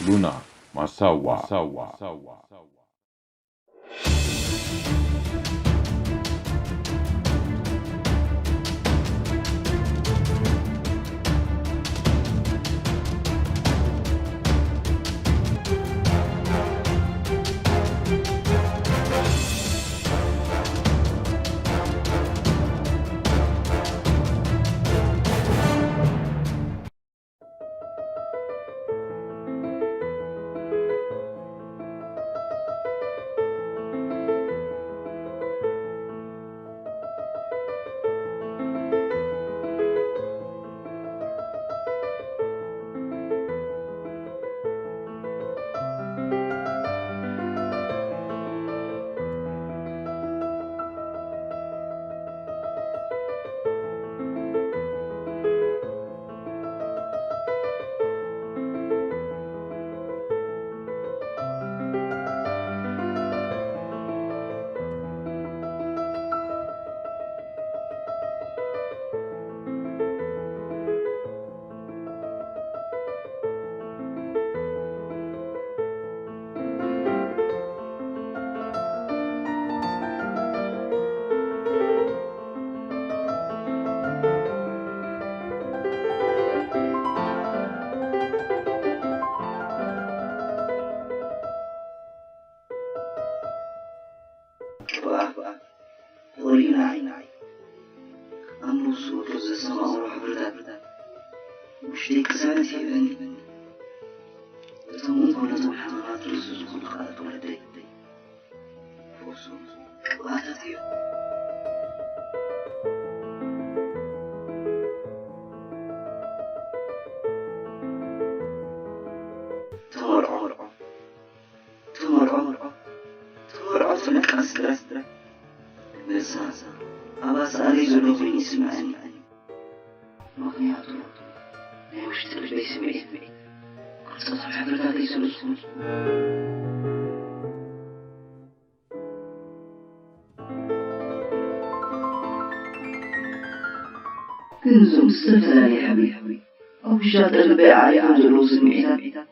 ሉና ማሳዋ። ቅብኣ፣ ፍቕሪ ንዓይ፣ ኣብ ነፍሱ ወትሩ ዘሰማምሮ ሕብርታት፣ ውሽጠይ ቅሳነት ይህበኒ። እቶም እንኮነቶም ሓማማት ርእሱ ዝኾኑ ቃላት ወለደይ፣ ፈውሶም ቅብኣታት እዮም። ተመርዖ፣ ተመርዖ፣ ተመርዖ፣ ተመርዖ፣ ተመርዖ፣ ነዛ ኣብ ኣሳእለይ ዘሎ ኮይኑ ይስምዐኒ። ምኽንያቱ ናይ ውሽጢ ልበይ ስምዒት ቅርጸታት ሕብርታተይ ስለ ዝኾኑ። ግን እዞም ዝተፈላለየ ሕብሪ ኣብ ውሻጠ ልበይ ዓሪፎም ዘለዉ ስምዒታት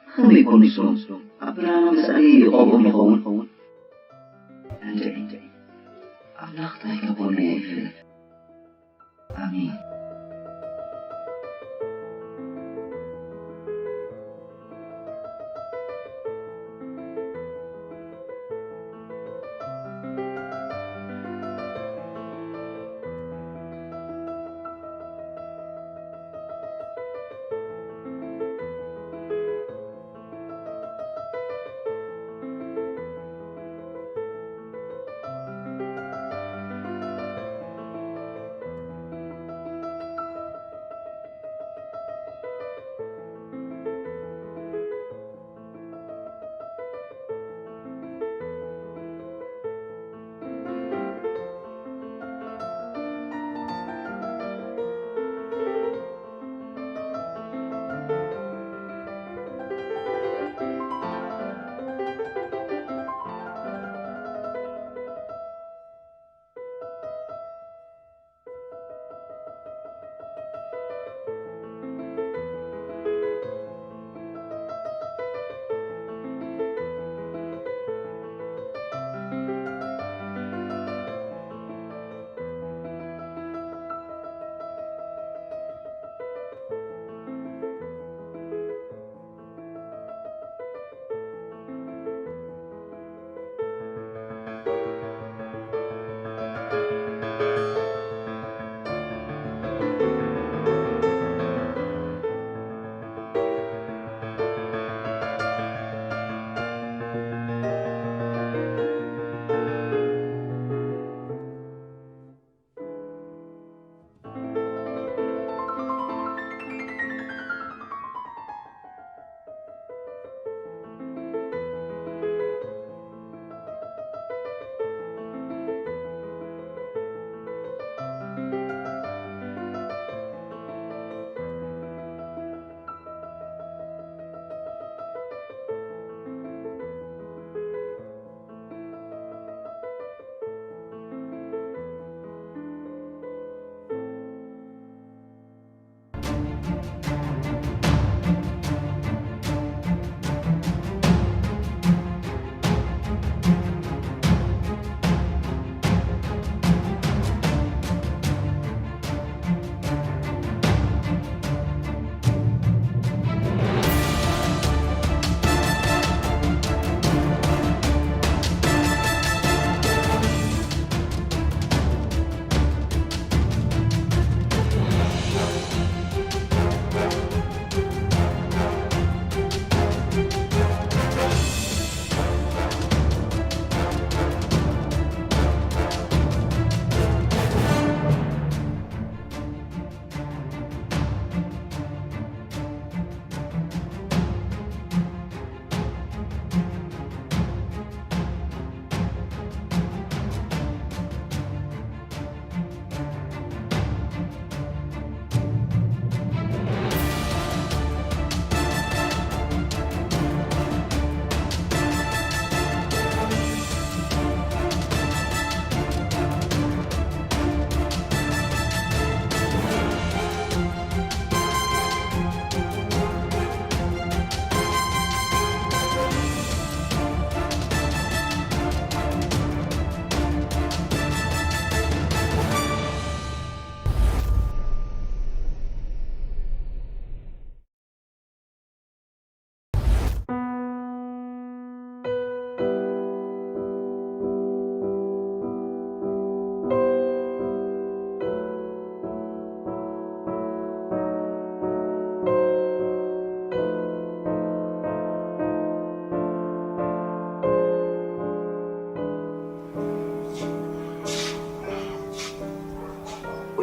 ከመይ ኮን ንሶም ኣብ ብርሃና መሳሊ ይቐብኦም ይኸውን? እንድዒ ኣምላኽ እንታይ ከኾነ ይፍለጥ። ኣሜን።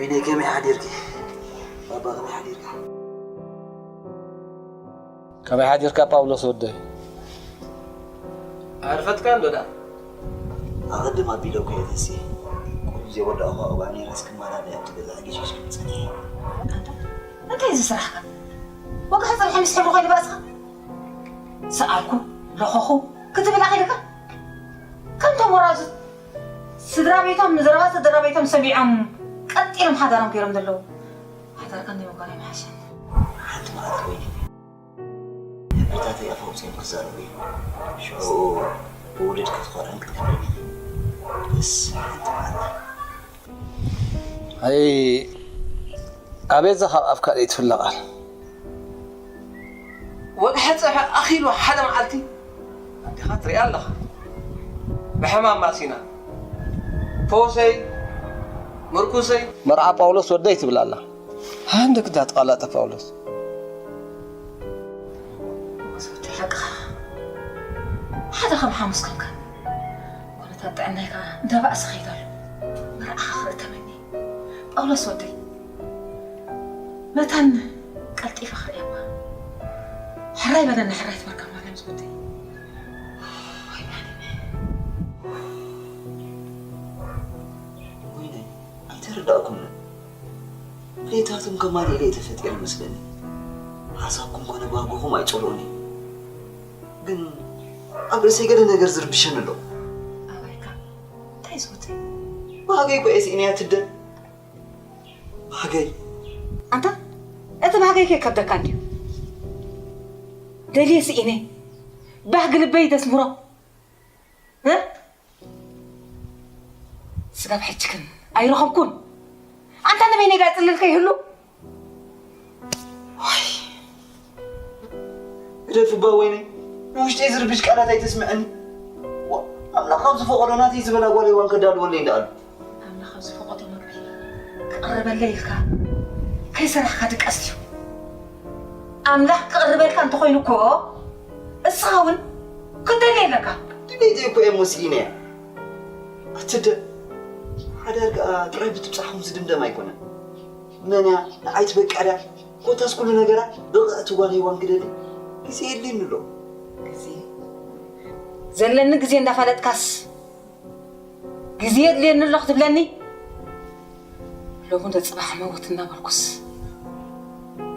ወይነይ፣ ከመይ ሓዲርኪ? ባባ፣ ከመይ ሓዲርካ? ከመይ ሓዲርካ ጳውሎስ ወደይ? ኣርፈትካ እንዶ ደኣ? ኣቐድም ኣቢለ እኮ እየ ተስየ። ቁሩብ ዘይወዳእኹ ኣቕባእ ነይረስ ክመላለያ ትብል ኣጊሽሽ ክምጸኒ። ኣንታ፣ እንታይ እዩ እዚ ስራሕካ? ወግሐ ጸብሐ ምስ ሕብሪ ኮይኑ ባእስኻ? ሰኣልኩ፣ ለኸኹ ክትብል ኣኺልካ? ከምቶም ወራዙት ስድራ ቤቶም ንዘረባ ስድራ ቤቶም ሰሚዖም ቀጢሎም ሓዳሮም ገይሮም ዘለዉ። ሓዳርካ እንደ መጓና ይምሓሸኒ። ሓንቲ መዓልቲ ወይኒ፣ ሕብርታተይ ኣፍ ኣውጺኦም ክዛረቡ እዮም። ሽዑ ብውሉድ ክትኾርዕን ክትከብርን ኢኺ። በስ ሓንቲ መዓልቲ። ኣይ፣ ኣቤዛ ካብ ኣፍካ ደይትፍለ ቃል። ወግሐ ጸብሐ ኣኺሉ ሓደ መዓልቲ ኣዴኻ ትሪኣ ኣለኻ። ብሕማም ማሲና። ፈውሰይ፣ ምርኩሰይ። መርዓ ጳውሎስ ወደይ ትብል ኣላ። ሃንደክ እንዳተቓላጠ ጳውሎስ። ወሰቲ ሓቅኻ። ሓደ ከም ሓሙስ ከም ከም። ኩነታት ጥዕናይ ከኣ እንዳባእሰ ኸይዱ ኣሎ። መርዓኻ ክርኢ ተመኒ። ጳውሎስ ወደይ። መታን ቀልጢፈ ክርእየኳ። ሕራይ በለኒ፣ ሕራይ ትበልካ ማርያም ዝወደይ። ወይ ማርያም። ወይነይ፣ ኣይተረዳእኩምን። ክልቴታትኩም ከማልእ ኢለ እየ ተፈጢረ መስለኒ። ሓሳብኩም ኮነ ባህግኹም ኣይጸልኦን እዩ። ግን ኣብ ርእሰይ ገለ ነገር ዝርብሸኒ ኣሎ። ኣባይካ፣ እንታይ ዝወተ? ባህገይ እኮ እየ ስኢነያ ትደ። ባህገይ። ኣንታ፣ እቲ ባህገይ ከ ከብደካ እንድዩ? ደልየ ስኢነ። ባህጊ ልበይ ደስምሮ። እ? ስጋብ ሕጂ ግን ኣይረኸብኩን። ኣንታ ንበይነይ ዳኣ ጽልልከ ይህሉ? ዋይ። ግደፍ እባ ወይነይ። ንውሽጠይ ዝርብሽ ቃላት ኣይተስምዐኒ። ዋ፣ ኣምላኽ ካብ ዝፈቐዶ ናተይ ዝበላ ጓል ሄዋን ከዳልወለይ እንዳኣሉ። ኣምላኽ ኣብ ዝፈቐዶ መግቢ ክቕርበለይ ኢልካ ከይሰራሕካ ድቃስ ድዩ? ኣምላኽ ክቕርበልካ እንተኾይኑ እኮ፣ እስኻ እውን ክትደሊ ኣለካ። ድሌተይ እኮ እየ እሞ ስኢነያ። ኣትደ፣ ሓዳር ከኣ ጥራይ ብትብጻሕኩም ዝድምደም ኣይኮነን። መን እያ ንዓይ ትበቅዕ ድያ? ኮታስ ኩሉ ነገራ ብቕዕቲ ጓል ሄዋን ክደሊ ግዜ የድልየኒ ኣሎ። ግዜ? ዘለኒ ግዜ እንዳፋለጥካስ፣ ግዜ የድልየኒ ኣሎ ክትብለኒ? ሎሚ ዶ ጽባሕ መውት እናበልኩስ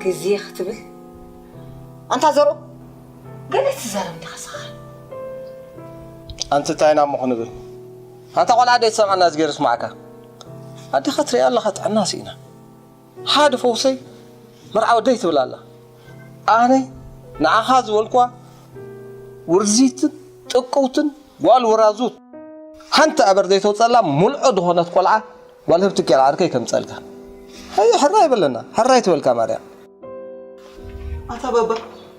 ግዜ ክትብል? ኣንታ ዘርኡ፣ ገለ ትዛረብ እንዲኻ ስኻ። ኣንቲ እንታይ ኢና እሞ ክንብል? ኣንታ ቆልዓ ደይትሰምዓና እዚ ገይሩ ስማዕካ። ኣዴኻ ትሪኣ ኣለኻ፣ ጥዕና ስኢና። ሓደ ፈውሰይ መርዓ ወደይ ትብል ኣላ። ኣነ ንዓኻ ዝበልኳ ውርዚትን ጥቅውትን ጓል ወራዙት፣ ሓንቲ ኣበር ዘይተውፀላ ሙልዖ ዝኾነት ቆልዓ ጓል ህብቲ ኬል ዓርከይ ከምፀልካ። ኣይ ሕራይ በለና፣ ሕራይ ትበልካ ማርያም። ኣታ ባባ፣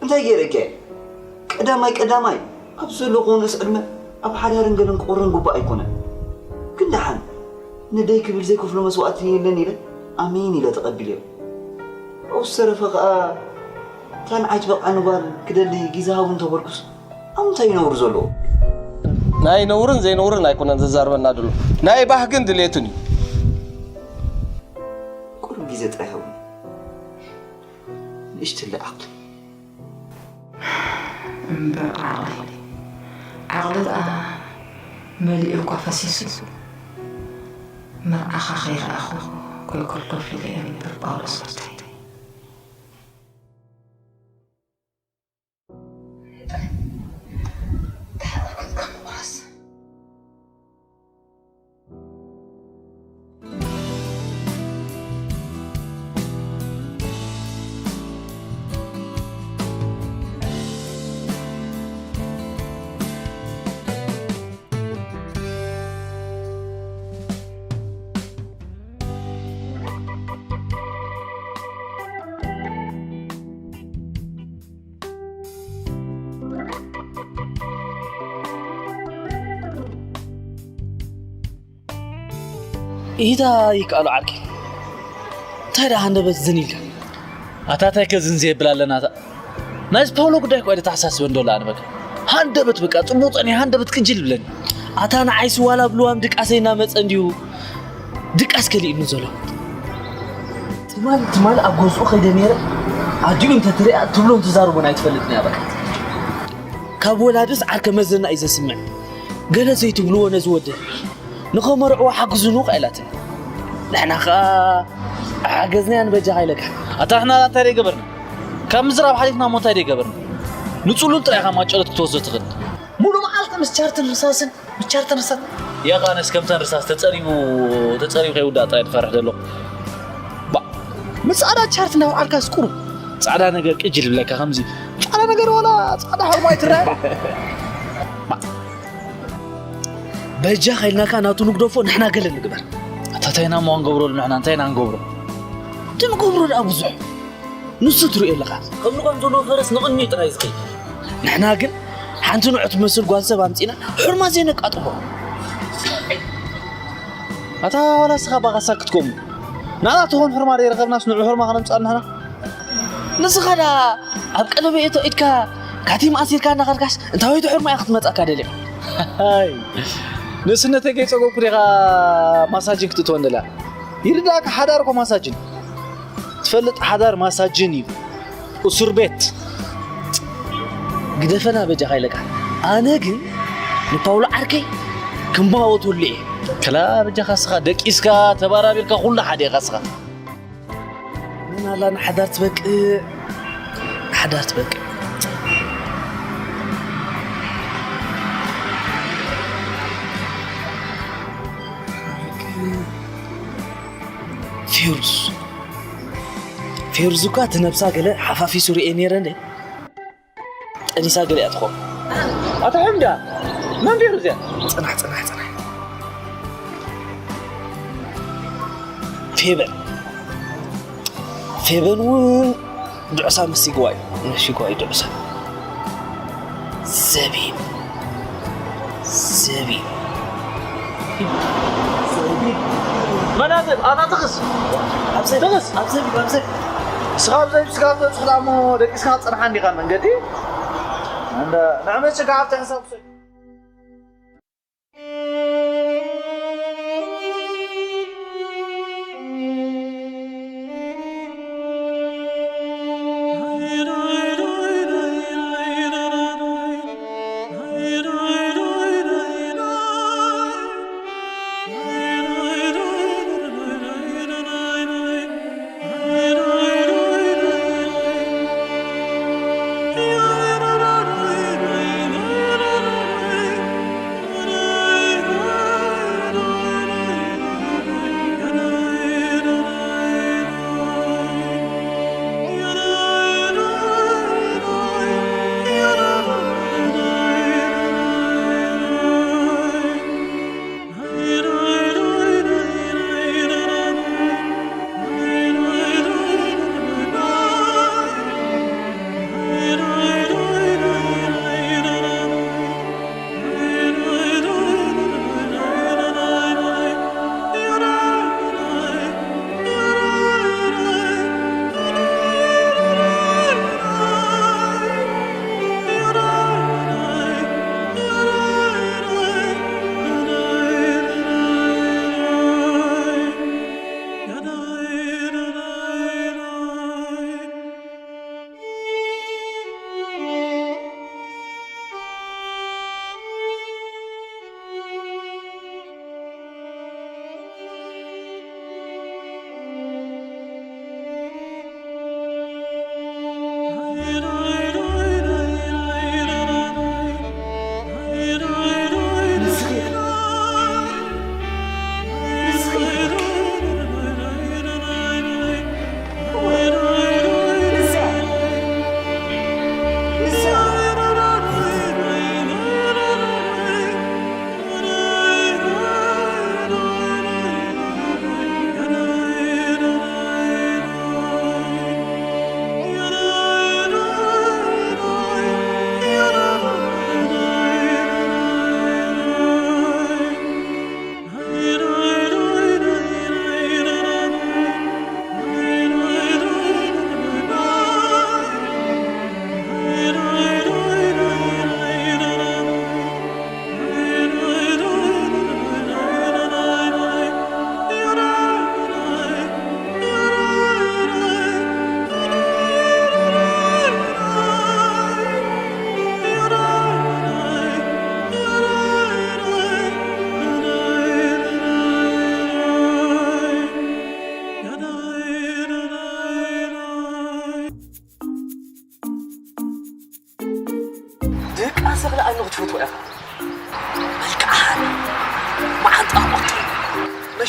እንታይ ገይረኪ እየ? ቀዳማይ ቀዳማይ፣ ኣብ ዘለኹ ንእስ ዕድመ ኣብ ሓዳርን ገለን ክቑረን ግቡእ ኣይኮነን። ግን ደሓን፣ ንደይ ክብል ዘይከፍሎ መስዋእቲ የለን ኢለ ኣሜን ኢለ ተቐቢለዮ። ኣብኡ ዝተረፈ ኸኣ፣ እታ ንዓይ ትበቕዓኒ ጓል ክደሊ ግዜ ሃቡ እንተበልኩስ፣ ኣብ ምንታይ እዩ ነውሪ ዘለዎ? ናይ ነውርን ዘይነውርን ኣይኮነን ዘዛርበና ድሉ፣ ናይ ባህግን ድሌትን እዩ። ቁሩብ ግዜ ጥራይ ሃቡኒ። ንእሽትለ ዓቕሊ። እምበር ዓቕሊ፣ ዓቕሊ ደኣ መሊኡ እኳ ፈሲሱ፣ መርዓኻ ከይረኣኹ ኮይኮልኮፍ ኢለ እየ እምበር ጳውሎስ ወደይ። ኢዳ ይከኣሎ ዓርኪ። እንታይ ደኣ ሃንደበት ዝን ኢልካ? ኣታ እንታይ ከ ዝን ዘየብል ኣለና? እታ ናይዚ ፓውሎ ጉዳይ እኮ እየ ተተሓሳስበን ዘሎ ኣነ በቃ። ሃንደበት በቃ ጽቡቕ ጸኒሑ ሃንደበት ቅጅል ይብለኒ። ኣታ ንዓይሲ ዋላ ብልዋም ድቃሰይ እናመጸ እንድዩ ድቃስ ከሊእኒ ዘሎ። ትማል ትማል ኣብ ገዝኡ ከይደ ነይረ። ኣዲኡ እንተትሪኣ ትብሎን ትዛረቦን ኣይትፈልጥን እያ። በቃ ካብ ወላድስ ዓርከ መዘና እዩ ዘስምዕ። ገለ ዘይትብልዎ ነዚ ወዲ ንኸመርዕዎ ሓግዙኑ ከ ኢላትኒ። ንሕና ኸኣ ሓገዝናያ ንበጃኻ ኢለካ። ኣታ ንሕና እንታይ ደይገበርና? ካብ ምዝራብ ሓሊፍና እሞ እንታይ ደይገበርና? ንጽሉል ጥራይ ኢኻ ማጨሎት ክትወስዶ ትኽእል። ሙሉ መዓልቲ ምስ ቻርትን ርሳስን፣ ምስ ቻርትን ርሳስ። የቓነስ ከምተን ርሳስ ተጸሪቡ፣ ተጸሪቡ ከይውዳእ ጥራይ ትፈርሕ ዘሎ። ባ፣ ምስ ጻዕዳ ቻርት እናወዓልካስ ቁሩብ ጻዕዳ ነገር ቅጅል ይብለካ ከምዚ። ጻዕዳ ነገር ዋላ ጻዕዳ ሕርሞ ኣይትረኣይ። ባ፣ በጃኻ ኢልናካ ናቱ ንግደፎ፣ ንሕና ገለ ንግበር። ኣታ እንታይ ኢና እሞ ክንገብረሉ ንሕና? እንታይ ኢና ክንገብሮ? እቲ ንገብሮ ደኣ ብዙሕ። ንሱ ትርእዮ ኣለኻ። ከምዚ ከም ዘለዎ ፈረስ ንቕድሚት ጥራይ ዝኸይድ። ንሕና ግን ሓንቲ ንዑ ትመስል ጓል ሰብ ኣምጺና ሕርማ ዘይነቃጥቦ። ኣታ ዋላ እስኻ ባኻሳ ክትኮሙ። ናላ ትኾን ሕርማ ደይረኸብናስ ንዑ ሕርማ ከነምጻእ ንሕና? ንስኻ ደኣ ኣብ ቀለበ እቶ ኢድካ ካቲም ኣሲርካ እናኸድካስ እንታወይቲ ሕርማ እያ ክትመጻካ ደሊኻ? ሃይ። ንእስነተይ ከይጸገብኩ ዲኻ ማሳጅን ክትእትወን ደላ? ይርዳእካ ሓዳር እኮ ማሳጅን። ትፈልጥ ሓዳር ማሳጅን እዩ። እሱር ቤት። ግደፈና በጃኻ ኢለካ። ኣነ ግን ንፓውሎ ዓርከይ ክማወተሉ እየ። ከላ በጃኻ እስኻ ደቂስካ ተባራቢርካ ኩሉ ሓደ ኢኻ እስኻ። መን ኣላ ንሓዳር ትበቅዕ፣ ንሓዳር ትበቅዕ። ፌሩዝ፣ ፌሩዝ እኳ እቲ ነብሳ ገለ ሓፋፊሱ ርእየ ነይረ እንዴ። ጠኒሳ ገለ እያ ትኾን። ኣታ ሕምዳ፣ መን ፌሩዝ እያ? ጽናሕ፣ ጽናሕ፣ ጽናሕ። ፌበን፣ ፌበን እውን ድዑሳ መሲግዋ እዩ። መሲግዋ እዩ ድዑሳ። ዘቢብ። ዘቢብ። ዘቢብ። መናዘብ፣ ኣታ ትኽስ። ኣብ ዘቢብ፣ ትኽስ። ኣብ ዘቢብ፣ ኣብ ዘቢብ። ስኻ ኣብ ዘቢብ ስጋ ክትበጽሕ ደኣ እሞ ደቂስካ ክትጸንሓ እንዲኻ መንገዲ። እንደ ንዕመት ሽጋ ኣብቲ ሕሳብ ሰ-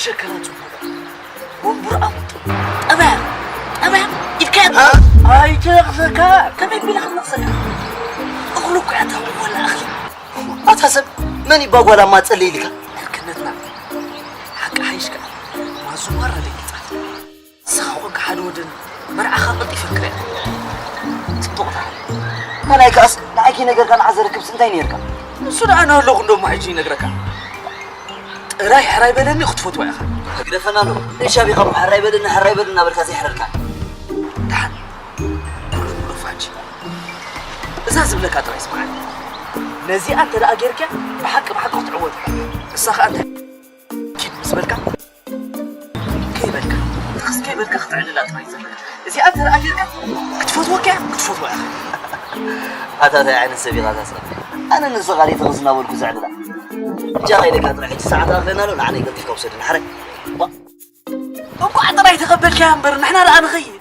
ሸከራ ጽቡቕ። ወንቡር ኣምጡ። ጠባያ፣ ጠባያ፣ ኢድካ ኣይትነቕሰካ። ከመይ ቢለ ክንነቕሰካ? እኽሉ እኮ እያ ትኸውን ወላ እኽሊ። ኣታ ሰብ፣ መን ይባ ጓል ኣማጸለ ኢልካ? ዕርክነትና ሓቂ ሓይሽ ከኣ ማዙ ማራ ደቂጻ። ንስኻ ኮንካ ሓደ ወደን መርዓኻ ቀልጢፈ ክርያ። ጽቡቕ ተዓል። ካልኣይ ከኣስ ንዓይ ከይነገርካ ንዓ ዘርክብስ እንታይ ነርካ? ንሱ ደኣ እናሃለኹ እንዶ እሞ ሕጂ ይነግረካ። ጥራይ ሕራይ በለኒ ክትፈትዋ ኢኻ። ተግደፈና ኣሎ። ንሻቢኻ እሞ ሕራይ በለኒ፣ ሕራይ በለኒ እናበልካ ዘይሕረድካ። ደሓን። ኩሉ ሙሉ ፋጂ። እዛ ዝብለካ ጥራይ ስምዓኒ። ነዚኣ እንተ ደኣ ጌርካ ብሓቂ ብሓቂ ክትዕወት ኢኻ። ንሳ ኸኣ እንታይ ኪድ ምስ በልካ ከይበልካ፣ ትኽስ ከይበልካ ክትዕልላ ጥራይ ዘለካ። እዚኣ እንተ ደኣ ጌርካ ክትፈትወካ እያ፣ ክትፈትዋ ኢኻ። ኣታ እንታይ ዓይነት ሰብ ኢኻ እዛ ሰብ? ኣነ ንስኻ ድየ ትኽስ እናበልኩ ዘዕልላ? ብጃኻ ኢለካ ጥራይ ሕጂ ሰዓት ኣኽለና ኣሎ፣ ንዓና ቀልጢፍካ ውሰደና፣ ሕራይ። ዋ፣ እንቋዕ ጥራይ ተቐበልካያ እምበር ንሕና ደኣ ንኸይድ።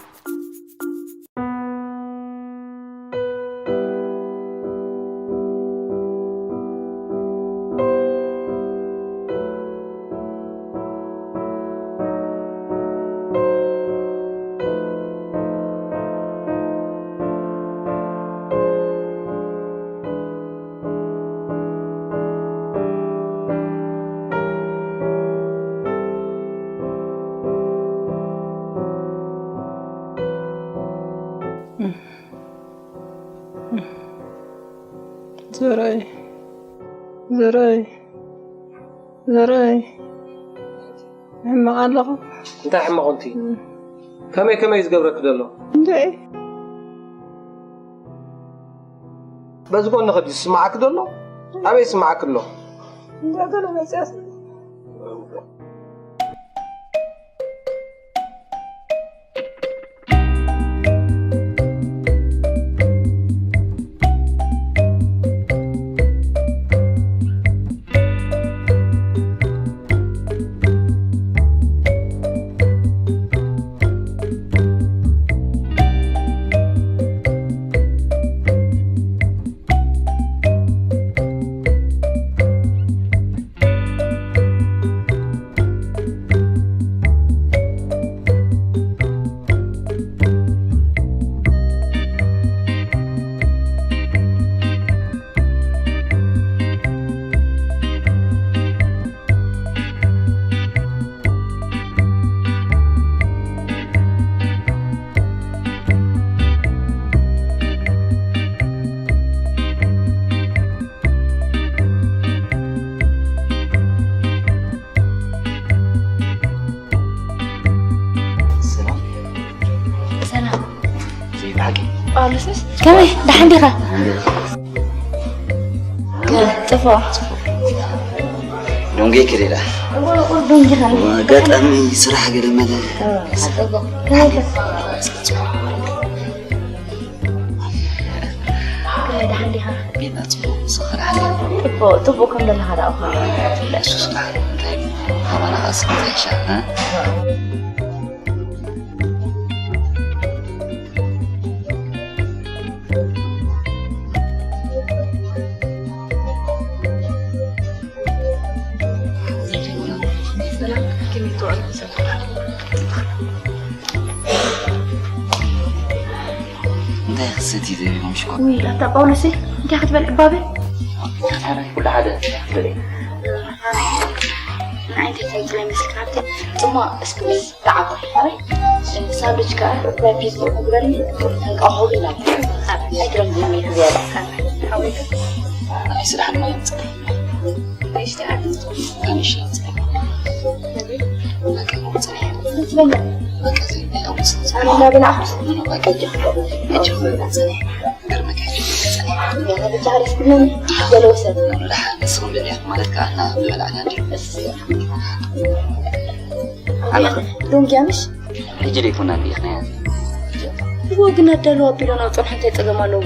ዘርኣይ፣ ዘርኣይ፣ ዘርኣይ፣ ሕማቕ ኣለኹ። እንታይ ሕማቕ ኣንቲ? እም። ከመይ ከመይ ዝገብረኪ ዘሎ? እንድዒ። በዚ ጎንኺ ድዩ ዝስምዓኪ ዘሎ? ኣበይ ይስምዓኪ ኣሎ? እንዳ ገለ መፅያስ። ሰላም። ሰላም። ዘይብሓቂ። ጳውሎስስ? ከመይ? ደሓን ዲኻ? ጽፎ። ዶንጌ ክሪዳ። ቁር ዶንጌ ኸነ። ኣጋጣሚ ስራሕ ገለ መለ። ከመይ? ደሓን ዲኻ? ጌና ጽቡቕ፣ ንስኻ ደሓን ዲኻ? ጽቡቕ፣ ጽቡቕ ከም ዘለኻ ደኣ እኳ። እሱ ስራሕ እንታይ እዩ? ካባና ኸኣ ስራሕ እንታይ ይሻል፣ እ? ሰላም፣ ከመይ ትውዕል? እንታይ ክትሰቲ ደሊኹም ሽኮር? ውይ፣ ኣታ ጳውሎሰይ፣ እንታይ ክትበል ዕባበ? ሓራይ፣ ኩሉ ሓደ ክትበል እየ። ንዓይ እንታይ ተንጽለይ መስልካ? ጽሟቕ ስፕሪስ፣ ተዓባ፣ ሓራይ። ሳንዱች ከኣ፣ ፒዝ፣ ግበርኒ፣ እንቃቑሖ ግን ናብቲ። ኣይትረምዝኒ፣ ክብያ፣ ሓወይ። ኣይ፣ ስራሕ ድማ የምጽእ። ንእሽተይ ዓዲ። ኣንሽ የምጽእ። በቃ፣ የምጽእ። በቃ፣ ዘይብላ፣ የምጽእ። ኣንዳ ብላዕኩስ። በቃ፣ ሕጂ፣ ሕጂ፣ የምጽእ። ገርመካ፣ የምጽእ። ብቻ፣ ሪስክ ምን? ገለ ወሰድ። ደሓን፣ ንስኹም በልያ ማለት ከኣ፣ እና ምበላዕና እንዲ። እሺ። ኣነ ኸ? ዶንጊያ ምሽ? ሕጂ ደይኮና እንዲ ኢኽና እያ። እዎ፣ ግን ኣዳልዎ ኣቢሎና ጸንሖ እንታይ ጸገም ኣለዎ?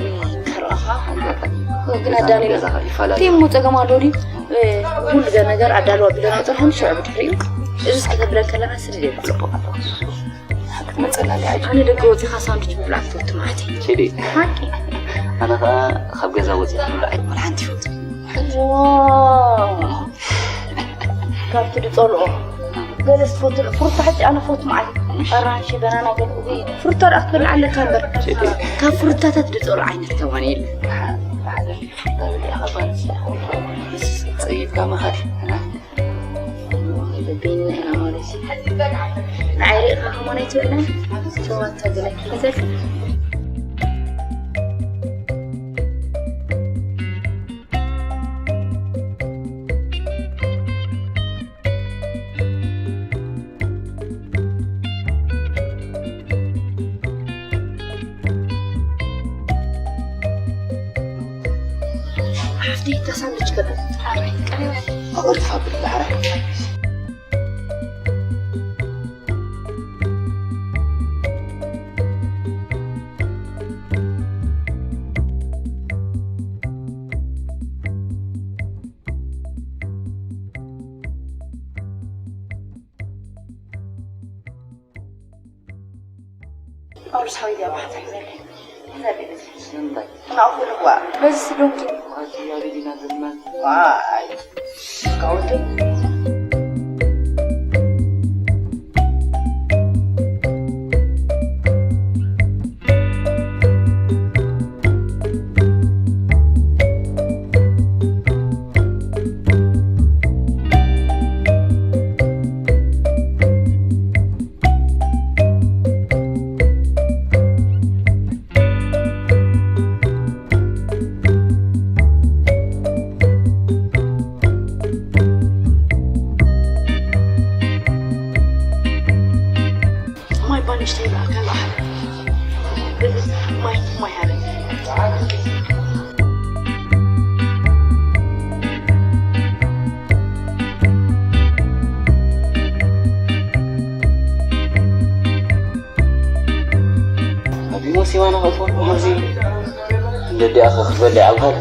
ከረኣኻ። ኣጋጣሚ። እዎ፣ ግን ኣዳልዎ። ገዛኻ ይፈላለ። እንታይ እሞ ጸገም ኣለዎ ድዩ? እ፣ ኩሉ ገ-፣ ነገር ኣዳልዎ ኣቢሎና ጸንሖ ሽዑ ብድሕሪኡ። እዚ እስኪ ከብለካ ከለኻ ስድድ የብሉ። ጽቡቕ ኣለዎ። ክትመጸና እንዲ ሕጂ። ኣነ ደገ ወጺኻ ሳንዱች ምብላዕ ትፈቱ ማለት እዩ። ኪዲ። ሓቂ። ኣነ ኸኣ ካብ ገዛ ወጺኻ ምብላዕ ኣይኮነ ሓንቲ ይፈቱ። ዋው። ካብቲ ድጸልኦ። በለስ ትፈቱ ዶ? ፍሩታ ሕጂ ኣነ ፈቱ ማለት ኣራንሺ፣ በናና፣ ገለ እዚ ፍሩታ ደኣ ክትበልዕ ኣለካ እምበር። ካብ ፍሩታታት ዝጸልኦ ዓይነት ከማን የለን። ጸይፍካ መኻሪ። በቢኒ ኢና ማለት እዩ። ንዓይ ርኢኻ ከማን ኣይትበልዕን። ተዋታ ገለ ክትበልዕ። ሓፍቲ፣ እታ ሳንዱች ገለ ትሓረይ ቀሪባ። ኣብኡ ትሓብር ዳሕራ። ጳውሎስ ሓወይ፣ ዲያ ባሕታ ሒዘለይ። ሒዘለይ በዚ። ስለምንታይ? ናብኡ ክልዋ። በዚ ስዶንኪ። ዋቲ ኣበይ ዲና ዘለና? ዋይ። ካውንት። ማይ ባንሽተይ በኣካል ኣሕለ ማይ ማይ ሃለ። ኣቢሞ ሲዋና ኸፎን እዚ እንደዲኣ ኸኽበል ይዓብሃል።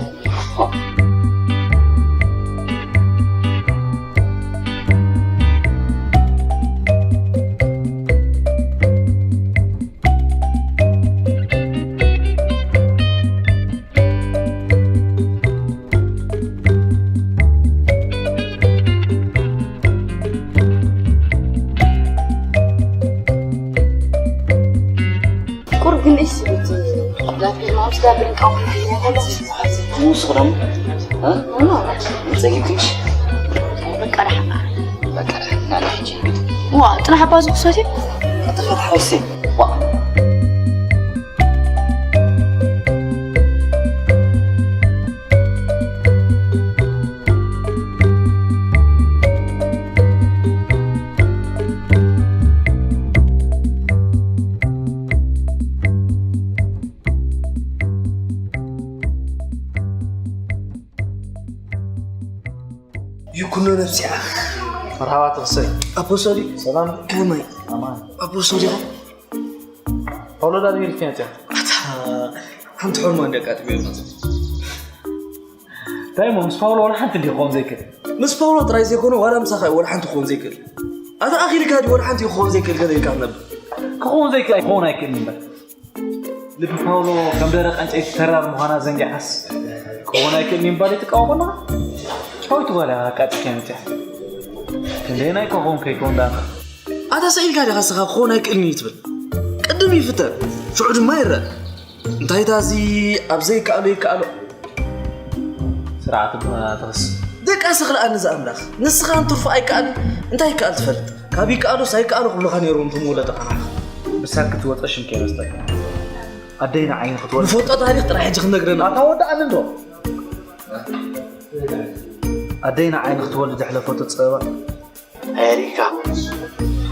ቁሩብ ግን እሺ፣ እቲ ዳፊ ማውስ ዳፊ ንቃውም ንሱ ኸዳም፣ እ? ኖ። ጸጊብክሽ? በቃ ደሓን። በቃ ደሓን። ናና ሕጂ። ዋ፣ ጥራሕ ኣባ ዝኽሰት እዩ? ኣተፈት ሓውሲ። ዋ። ይኩኖ ነብሲኣ። መርሓባ ተኽሰይ። ኣፖስቶሊ። ሰላም። ከመይ? ኣማን። ኣፖስቶሊ ኢኻ? ፓውሎ ዳር ኢልክያ እያ። ኣታ ሓንቲ ሕልማ እንዲ ኣጋጥሚያ ማለት እዩ። እንታይ እሞ ምስ ፓውሎ ዋላ ሓንቲ እንዲ ክኸውን ዘይክእል? ምስ ፓውሎ ጥራይ ዘይኮነ ዋላ ምሳኻ እዩ ዋላ ሓንቲ ክኸውን ዘይክእል። ኣታ ኣኺልካ ድዩ ዋላ ሓንቲ ክኸውን ዘይክእል ገለ ኢልካ ትነብር? ክኸውን ዘይክእል ኣይክኸውን ኣይክእልን እምበር። ልቢ ፓውሎ ከም ደረቕ ዕንጨይቲ ተራር ምዃና ዘንጊዓስ ክኸውን ኣይክእልን እዩ ምባል እዩ ትቃወመና? ጨዋይቱ ጓል እያ ኣቃጺልካ መጺኣ። ክንደየናይ እኳ ክኸውን ከይከውን ደኣ እምበር። ኣታ ስኢልካ ዲኻ ንስኻ ክኸውን ኣይክእልን እዩ ትብል? ቅድም ይፍተን፣ ሽዑ ድማ ይረአ። እንታይ እታ እዚ ኣብ ዘይከኣሎ ይከኣሎ? ስርዓት እባ ተኸስ። ደቃ ስኽልኣኒ ዝኣምላኽ፣ ንስኻ እንትርፎ ኣይከኣልን፣ እንታይ ይከኣል ትፈልጥ? ካብ ይከኣሎስ ኣይከኣሎ ክብሉኻ ነይሮም እቶም ወለድኻ ንዓኻ። ብሳክ ክትወፀ ሽም ከይመስለካ። ኣደይ ንዓይ ንክትወልድ። ንፈልጦ ታሪኽ ጥራሕ ሕጂ ክትነግረና። ኣታ ወዳእኒ እንዶ። ኣደይ ንዓይ ንክትወልድ ዘሕለፈቶ ጸበባ። ኣየሪእካ።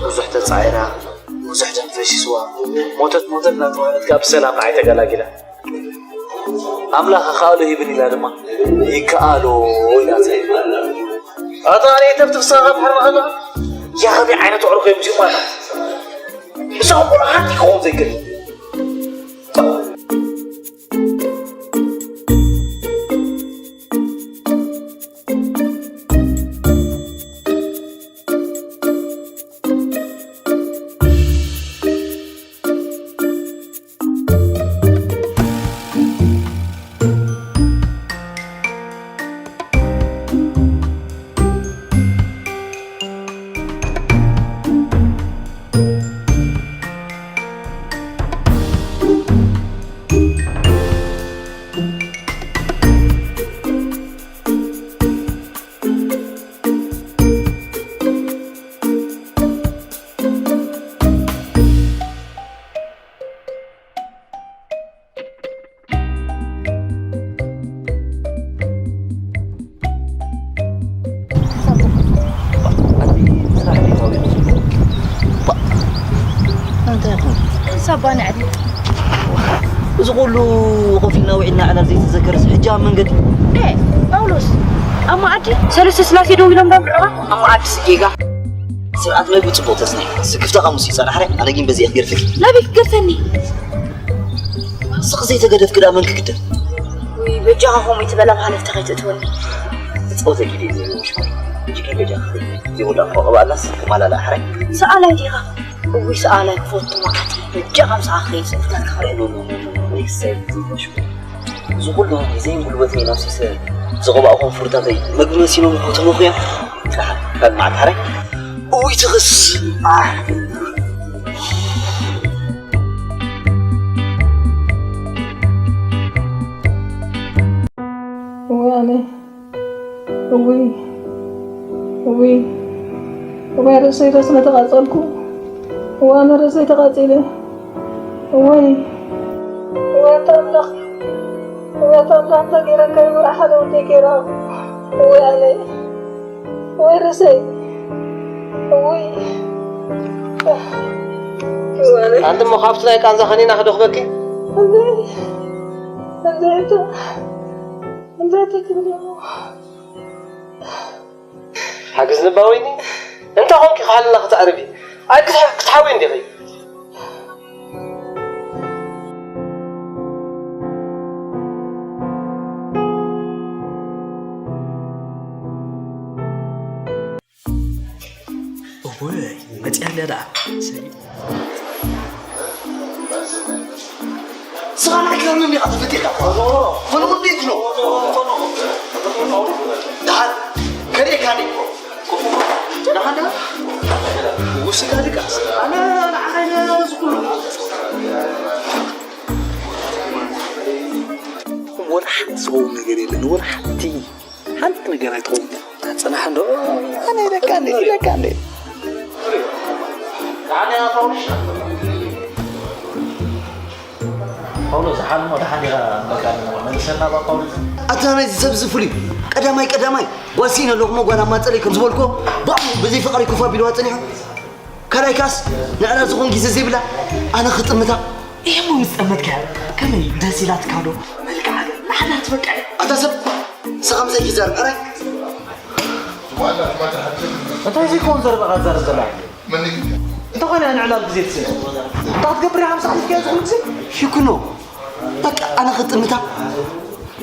ብዙሕ ተጻዒራ፣ ብዙሕ ደም ፈሲስዋ፣ ሞተት ሞተት እናተባህለት ከኣ ብሰላም ንዓይ ተገላጊላ። ኣምላኽ ይከኣሎ ሂብን ኢላ ድማ ይከኣሎ ኢላ ትብል። ኣታ ኣነ ተፍትፍሳ ካብ ሕርና ከኣ ያ ከመይ ዓይነት ዕሩኽ እዮም እዚኦም ኣታ። እዛ ቆልዓ ሓንቲ ክኸውን ዘይክእል። ባንዕድ እዚ ኩሉ ኮፍ ኢልና ውዒልና ዕላል ዘይተዘከረስ ሕጂ ኣብ መንገዲ። እ፣ ጳውሎስ፣ ኣብ መኣዲ ሰለስተ ስላሴ ደው ኢሎም ዶ ንዕኻ? ኣብ መኣዲ ስጌጋ። ስርዓት መግቢ ጽቡቕ ተስናይ። ስክፍታኻ ምስ ይጸናሕረ፣ ኣነ ግን በዚ እየ ክገድፈኪ። ናበይ ክገድፈኒ? ስቕ ዘይተገደፍኪ ደኣ መን ክግደፍ? ውይ፣ በጃኻ ከምኡ ይትበላ፣ ሃለፍታ ከይትእትወኒ። ጸወተኪ ድዩ ዝብል ሽኮር? እጅ ከይ በጃኻ። ዘይወዳእኩ ቀባላስ ክማላላ ኣሕራይ። ሰኣላይ ዲኻ? እውይ፣ ሰኣላይ ክፈቱ መዓት። በጃኻ ምሳኻ ከይድ። ስእልታት ክኽርኢ። ኖ፣ ኖ፣ ኖ፣ ኖ፣ ኖ፣ ኖ፣ ይሰብ ዝብል ሽኮር። እዚ ኩሉ ግዜን ጉልበተይን ኣፍሲሰ ዝቐባእኹም ፍርታተይ መግቢ መሲሎም ክተመኹ እዮም። ካልእ መዓልቲ ሓራይ። እውይ ትኽስ። ኣሕ። እዋነ። እውይ። እውይ። እዋይ ርእሰይ ዶ ስለ ተቓጸልኩ። እዋነ ርእሰይ ተቓጺለ። እወይ። እወይ ኣታ ኣምላኽ። እወይ ኣታ ኣምላኽ እንታይ ገይረካ እዩ መርዓ ሓደ ወደይ ገይራ። እወይ ኣነ። እወይ ርእሰይ። እወይ። እወይ ኣነ። ኣንቲ እሞ ካብቲ ናይ ቃንዛ ከኒና ክደኽበኪ? እንዘይ። እንዘይ እታ። እንዘይ እታ ትብልዮ። ሓግዝ ልባ ወይኒ፣ እንታይ ኾንኪ ክሓልና ክትዕርቢ? ኣይ ክትሓ-፣ ክትሓዊ እንዲኺ። እወይ፣ መጺኣ ኣላ ደኣ። ሰሊጥ። ስኻ ናይ ክዳን እንዲኻ ተፈጢርካ። ፈንቑል ቤት ነው። ደሓን ከርእየካ እኔ። ንሓና ውስጋ ድቃስ። ኣነ ንዓኻ ኢለ ዝኩሉ። ወላ ሓንቲ ዝኸውን ነገር የለን። ወላ ሓንቲ። ሓንቲ ነገር ኣይትኸውን። ጽናሕ እንዶ። ኣነ ኢለካ እንዴ፣ ኢለካ እንዴ። ጳውሎስ፣ ሓልሞ ደሓን ኢኻ? በቃ፣ መልሰና፣ እባ ጳውሎስ። ኣታ ናይዚ ሰብ እዚ ፍሉይ። ቀዳማይ፣ ቀዳማይ፣ ጓል ስኢነ ኣለኹ እሞ ጓል ኣማጸለይ ከም ዝበልኩ፣ ብኣኡ ብዘይ ፍቓደይ ኮፍ ኣቢልዋ ጸኒሑ። ካልኣይ ከኣስ፣ ንዕላ ዝኾን ግዜ ዘይብላ፣ ኣነ ክጥምታ። ይሄ ሞ ምስ ጠመትካ፣ ከመይ ደስ ኢላትካ ዶ? መልክዓ ናሕና ትበቃ። ኣታ ሰብ፣ ንስኻ ምሳይ ይዛረብ፣ ሕራይ። እንታይ ዘይኮን ዘረባኻ ትዛረብ ዘላ? እንተኾነ ንዕላል ግዜ ትስእን። እንታይ ክትገብር ኢኻ ምሳሕ ኢልካዮ ዝኹሉ ግዜ? ሽኩኖ፣ በቃ ኣነ ክጥምታ፣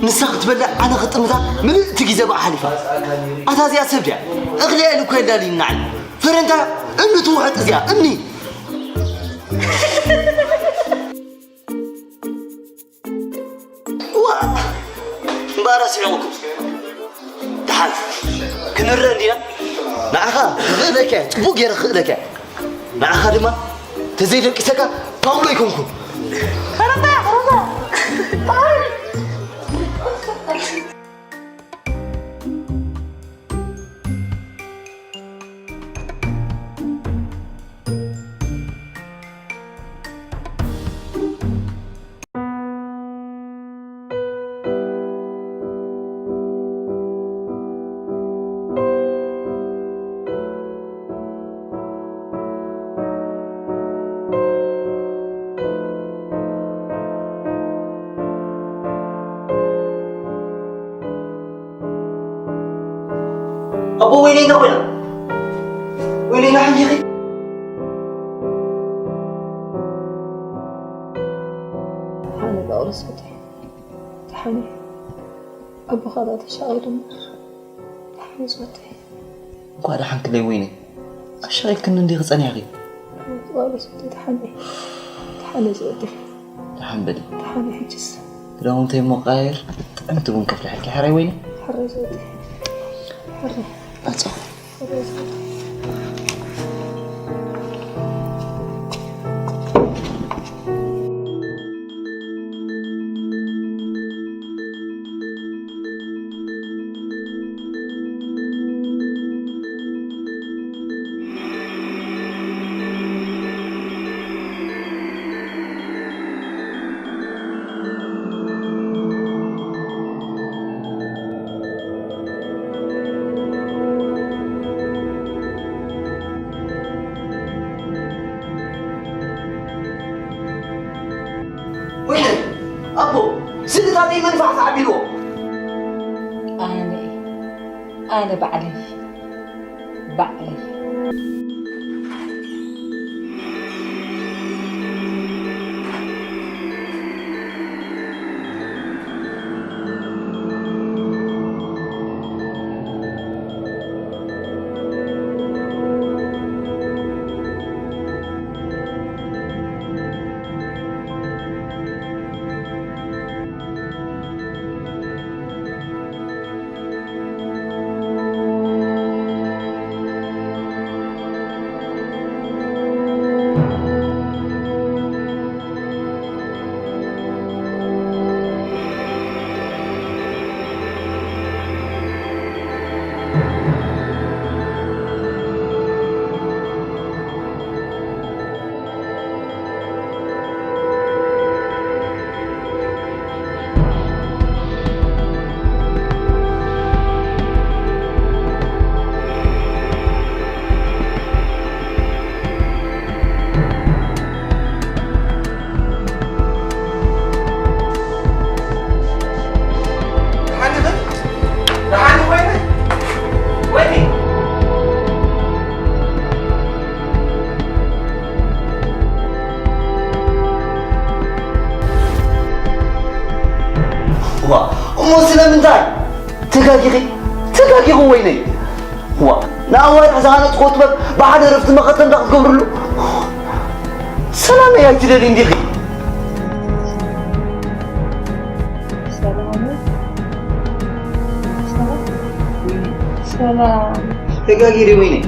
ንሳ ክትበልዕ ኣነ ክጥምታ፣ ምልእቲ ግዜ ብኣ ሓሊፋ። ኣታ እዚኣ ሰብ ድያ? እኽሊ እያ ኢሉ እኮ የላልይና ዓል። ፈረንታ እምኒ ትውሕጥ እዚኣ፣ እምኒ። ዋ! እምበኣር ኣስሒቑኩም። ደሓን ክንረእ እንዲና? ንዓኻ ክኽእለካ እየ፣ ጽቡቕ ገይረ ክኽእለካ እየ። ንዓኻ ድማ ተዘይደቂሰካ ፓውሎ ኣይኮንኩን። ኣቦ ወይለይ፣ እንታይ ኮይና? ወይለይ፣ ና ሕጂ ኺድ። ደሓን ጳውሎስ ወደይ፣ ደሓን እዩ። ኣቦኻ ደኣ ተሻቒሉ እምበር፣ ደሓን እዩ ወደይ። እንኳዕ ደሓንክለይ ወይኒ፣ ኣሻቒልክኒ እንዲኺ ጸኒሕኺ። ጳውሎስ ወደይ፣ ደሓን እዩ። ደሓን እዩ ወደይ። ደሓን በሊ። ደሓን እዩ ሕጅስ። ክዳውንተይ እሞ ቀያይር፣ ጥዕምቲ ቡን ከፍልሐልኪ ሕራይ ወይኒ። ሕራይ ወደይ። ሕራይ። ኣጸው። ኣቦ፣ ስእልታተይ መንፋዕፋዕ ኣቢልዎ። ኣነ፣ ኣነ ባዕለይ፣ ባዕለይ። ደሓን ኢኺ? ደሓን ኢኺ ወይኒ? ወይኒ? ዋ፣ እሞ ስለምንታይ? ተጋጊኺ፣ ተጋጊኹ ወይነይ። ዋ፣ ንኣዋርሕ ዝሃነጽክዎ ጥበብ ብሓደ ዕረፍቲ መኸተምታ ክትገብርሉ። ሰላመይ ኣይትደልይን ዲኺ? ሰላም። ሰላም። ተጋጊረ ወይነይ።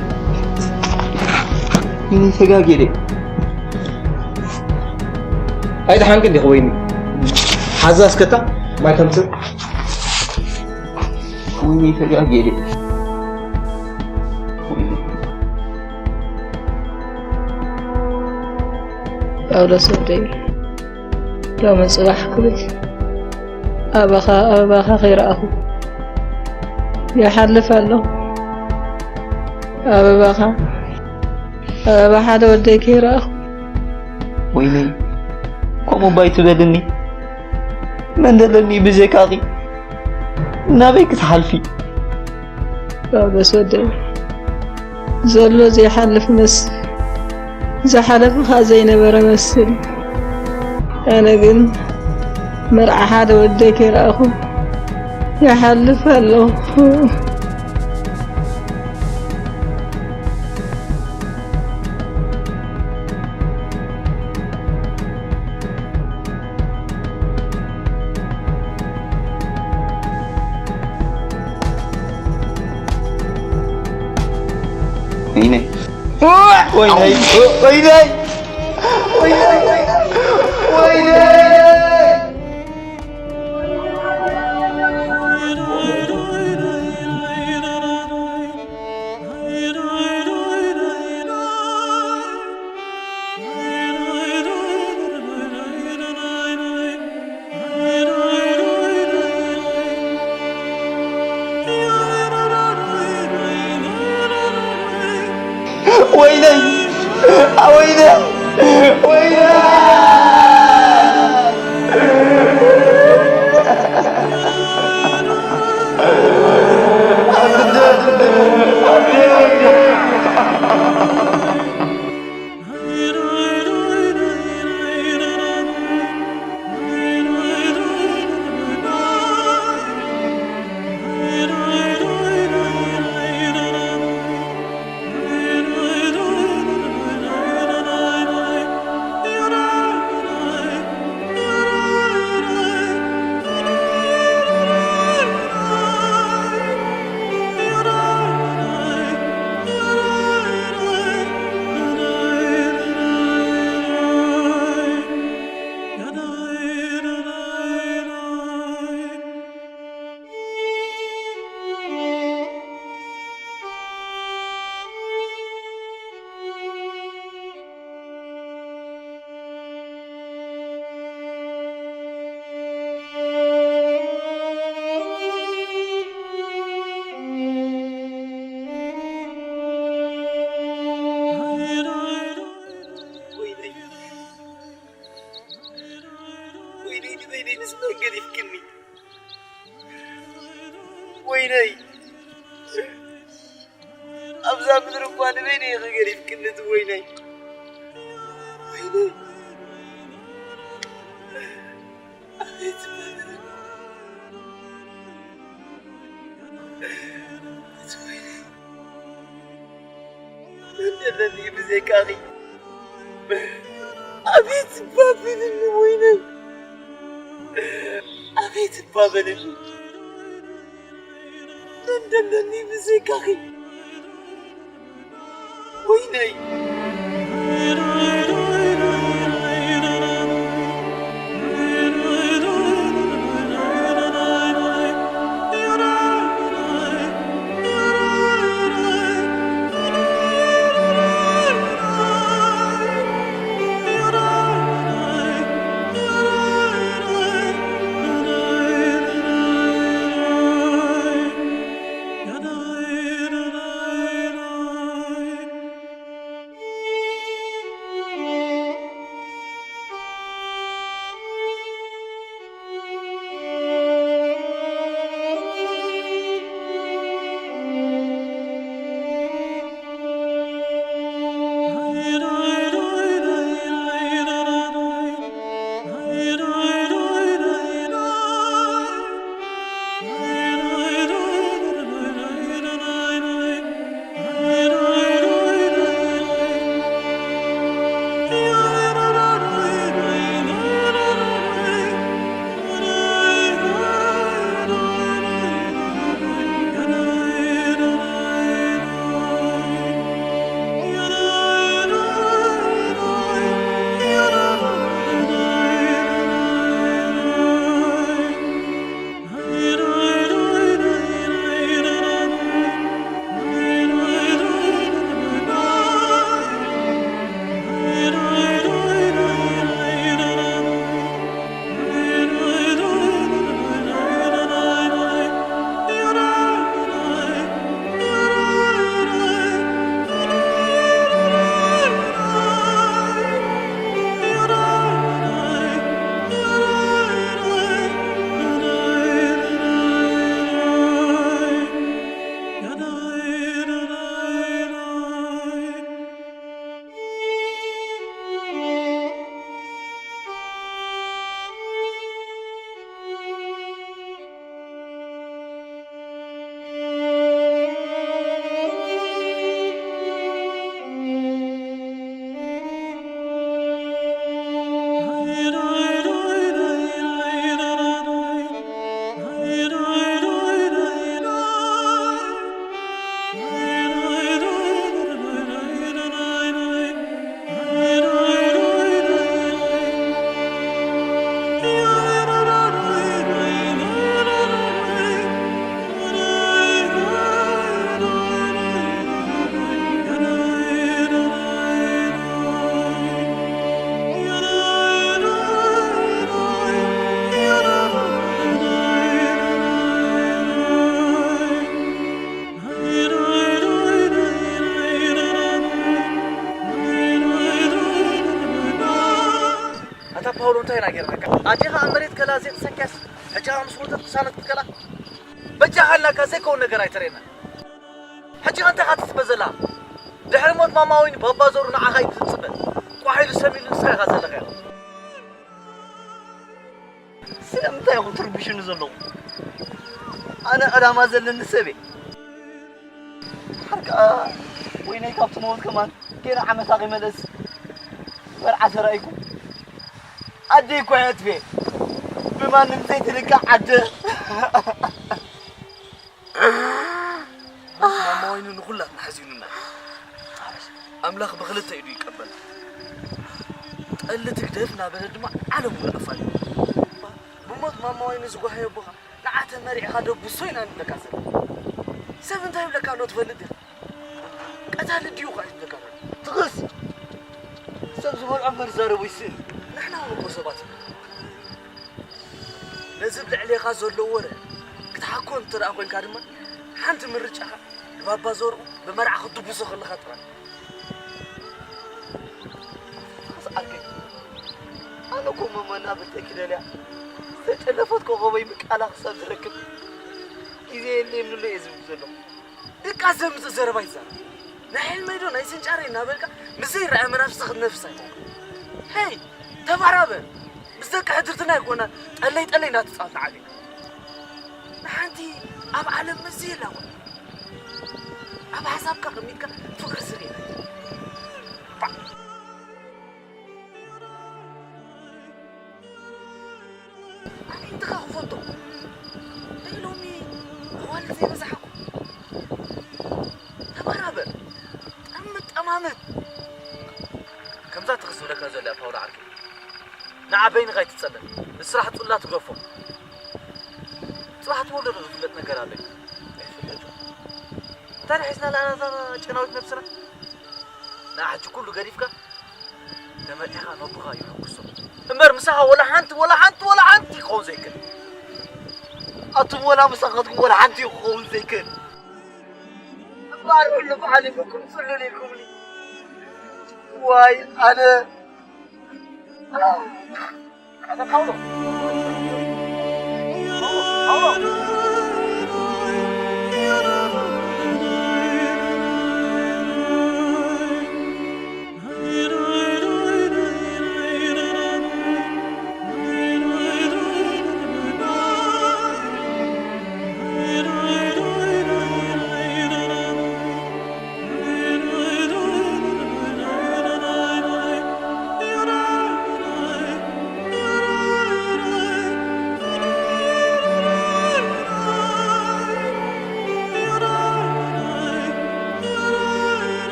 ወይነይ ተጋጊረ። ኣይደሓንክን ዲኺ ወይኒ? ሓዛ እስከታ ማይ ከምጽእ። ወይኒ ተጋጌ ድየ? ጳውሎስ ወደይ፣ ሎሚ ጽባሕ ክብል ኣባኻ ኣበባኻ ከይረኣኹ ይሓልፍ ኣለኹ። ኣበባኻ ኣበባ ሓደ ወደይ ከይረኣኹ። ወይነይ፣ ከምኡ እባ ኣይትበልኒ። መን ደለኒ ብጀካኺ? ናበይ ክትሓልፊ? ጳውሎስ ወደይ፣ ዘሎ ዘይሓልፍ መስል፣ ዝሓለፈ ኸኣ ዘይነበረ መስል። ኣነ ግን መርዓ ሓደ ወደይ ከይረኣኹ ይሓልፍ ኣለኹ። ወይነይ። ወይነይ። ወይነይ። ወይነይ። ወይነይ! ወይነይ! ወይነይ! ወይነይ፣ ኣብዛ ምድሪ እኳ ንበይነይ ኢኺ ገዲፍክኒ፣ እቲ ወይነይ። ወይነይ። ኣቤት እቲ ወይነይ። መን ኣለኒ ብዘይካኺ? ኣቤት እባ በልኒ ወይነይ። ኣቤት እባ በልኒ። መን ደለኒ ብዘይካኺ? ወይነይ። ኣታ ፓውሎ፣ እንታይ ኢና ጌርናካ? ኣዴኻ ኣብ መሬት ከላ ዘይተሰንክያስ፣ ሕጂ ኸኣ ምስ ሞተት ቅሳነት ክትከላ? በጃኻ፣ ኣላካ ዘይከውን ነገር ኣይተርእየና። ሕጂ ኸ እንታይ ኢኻ ትጽበ ዘላ? ድሕሪ ሞት ማማ ወይኒ ባባ ዘሩ ንዓኻ እዩ ዝጽበ። ቋሕ ኢሉ ሰም ኢሉ ንስኻ ኢኻ ዘለኻዮ። ስለምንታይ ኢኹም ትርብሹኒ ዘለኹም? ኣነ ዕላማ ዘለኒ ሰብ እየ። ድሓር ከኣ ወይነይ ካብቲ ሞት ከማን ገና ዓመታ ከይመለስ መርዓ ተራኢኩም። ኣደይ እኳ እያ ትቤ ብማንም ዘይትልካዕ ዓደ። ሞት ማማ ወይኒ ንኹላትና ሓዚኑና እዩ። ኣምላኽ ብኽልተ ኢዱ ይቀበል። ጠሊ ትግደፍ እናበለ ድማ ዓለም ሙሉእ ኣፋልዩ። ብሞት ማማ ወይኒ ዝጓሃየ ኣቦኻ ንዓ ተመሪዕኻ ደቡሶ ኢና ንብለካ ዘለና። ሰብ እንታይ ይብለካ ኣሎ ትፈልጥ ዲኻ? ቀታሊ ድዩ ኸዓ እዩ ዝብለካ ዘሎ። ትኽስ! ሰብ ዝበልዖ እምበር ዝዛረቦ ይስእን። ንሕና እውን እኮ ሰባት ኢና። ነዚ ኣብ ልዕሌኻ ዘሎ ወረ ክትሓኮ እንተ ደኣ ኮይንካ ድማ፣ ሓንቲ ምርጫኻ ንባባ ዘርኡ ብመርዓ ክትድብሶ ከለኻ ጥራይ። ትኽስ ዓርከይ፣ ኣነ እኮ እሞ መናብርተይ ክደልያ፣ ዝተጨለፈት ኮኸበይ ምቃላ ክሳብ ዝረክብ፣ ግዜ የለ የብሉሎ እየ ዝብል ዘሎ። ድቃስ ዘምፅእ ዘረባ ይዛረብ። ናይ ሕልመይ ዶ ናይ ስንጫረይ እናበልካ ምስ ዘይረኣየ መናፍስቲ ክትነፍስ ኣይኮንካ። ሄይ፣ ተባራበር። ምስ ደቂ ሕድርትና ኣይኮና ጠለይ ጠለይ እናተፃወትና ዓብና። ንሓንቲ ኣብ ዓለም መዚ የላ እኮ። ኣብ ሓሳብካ ቀሚጥካ ፍቅሪ ስር የላ። ኣዒንትኻ ክፈቶ። እንታይ ሎሚ ኣዋልድ ዘይበዛሓኩም? ተባራበር። ጠምት ጠማምት። ከምዛ ትኽስ ዝብለካ ዘሎ እያ ፓውላ ዓርከይ። ንዓ በይንኻ ኣይትጸበ። ንስራሕ ጹላ ትገፎ። ጽባሕ ትወልዶ ዶ ዝፍለጥ ነገር ኣሎ እዩ? ኣይፍለጥን። እንታይ ሒዝና ለኣና እዛ ጨናዊት ነብስና? ንዓ ሕጂ ኩሉ ገዲፍካ ተመሊኻ ነቦኻ ይሕጉሶ። እምበር ምሳኻ ወላ ሓንቲ፣ ወላ ሓንቲ፣ ወላ ሓንቲ ክኸውን ዘይክእል። ኣቱም ወላ ምሳኻ ትኩም ወላ ሓንቲ ክኸውን ዘይክእል። እምበኣር ኩሉ ባዕሊኹም ጽሉል ኢልኩምኒ። ዋይ ኣነ፣ ኣነ ፓውሎ። ፓውሎ፣ ፓውሎ።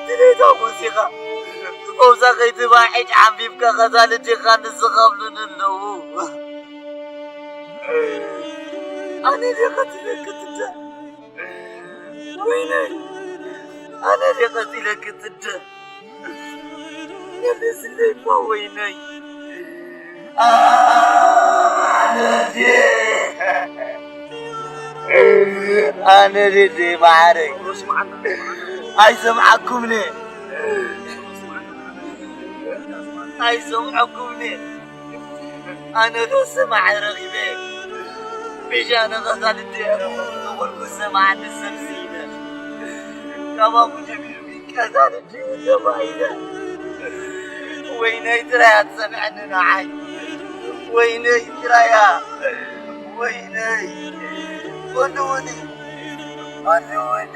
ድሌታ ወሲኻ፣ ፈውሳ ከይትባሕጭ ዓንቢብካ ኸዛ ልጅኻ ንስኻ ኣብሉኒ ኣለዉ። ኣነ ድየ ቀቲለኪ ትደ? ወይነይ፣ ኣነ ድየ ቀቲለኪ ትደ? መልስለይ እኳ ወይነይ። ኣነ ድየ፣ ኣነ ድየ ማዕረይ። ኣይሰምዓኩምኒ። ኣይሰምዓኩምኒ። ኣነ ዶ ሰማዒ ረኺበ? ብሻነ ቐታሊ ድየ ዝኾንኩ ሰማዕቲ ሰብ ስኢነ። ካባኹም ጀሚሩ ቀታሊ ድዩ ተባሂለ? ወይነይ ጥራይ ኣትሰምዐኒ ንዓይ። ወይነይ ጥራያ። ወይነይ። ወንድውኒ። ወንድውኒ።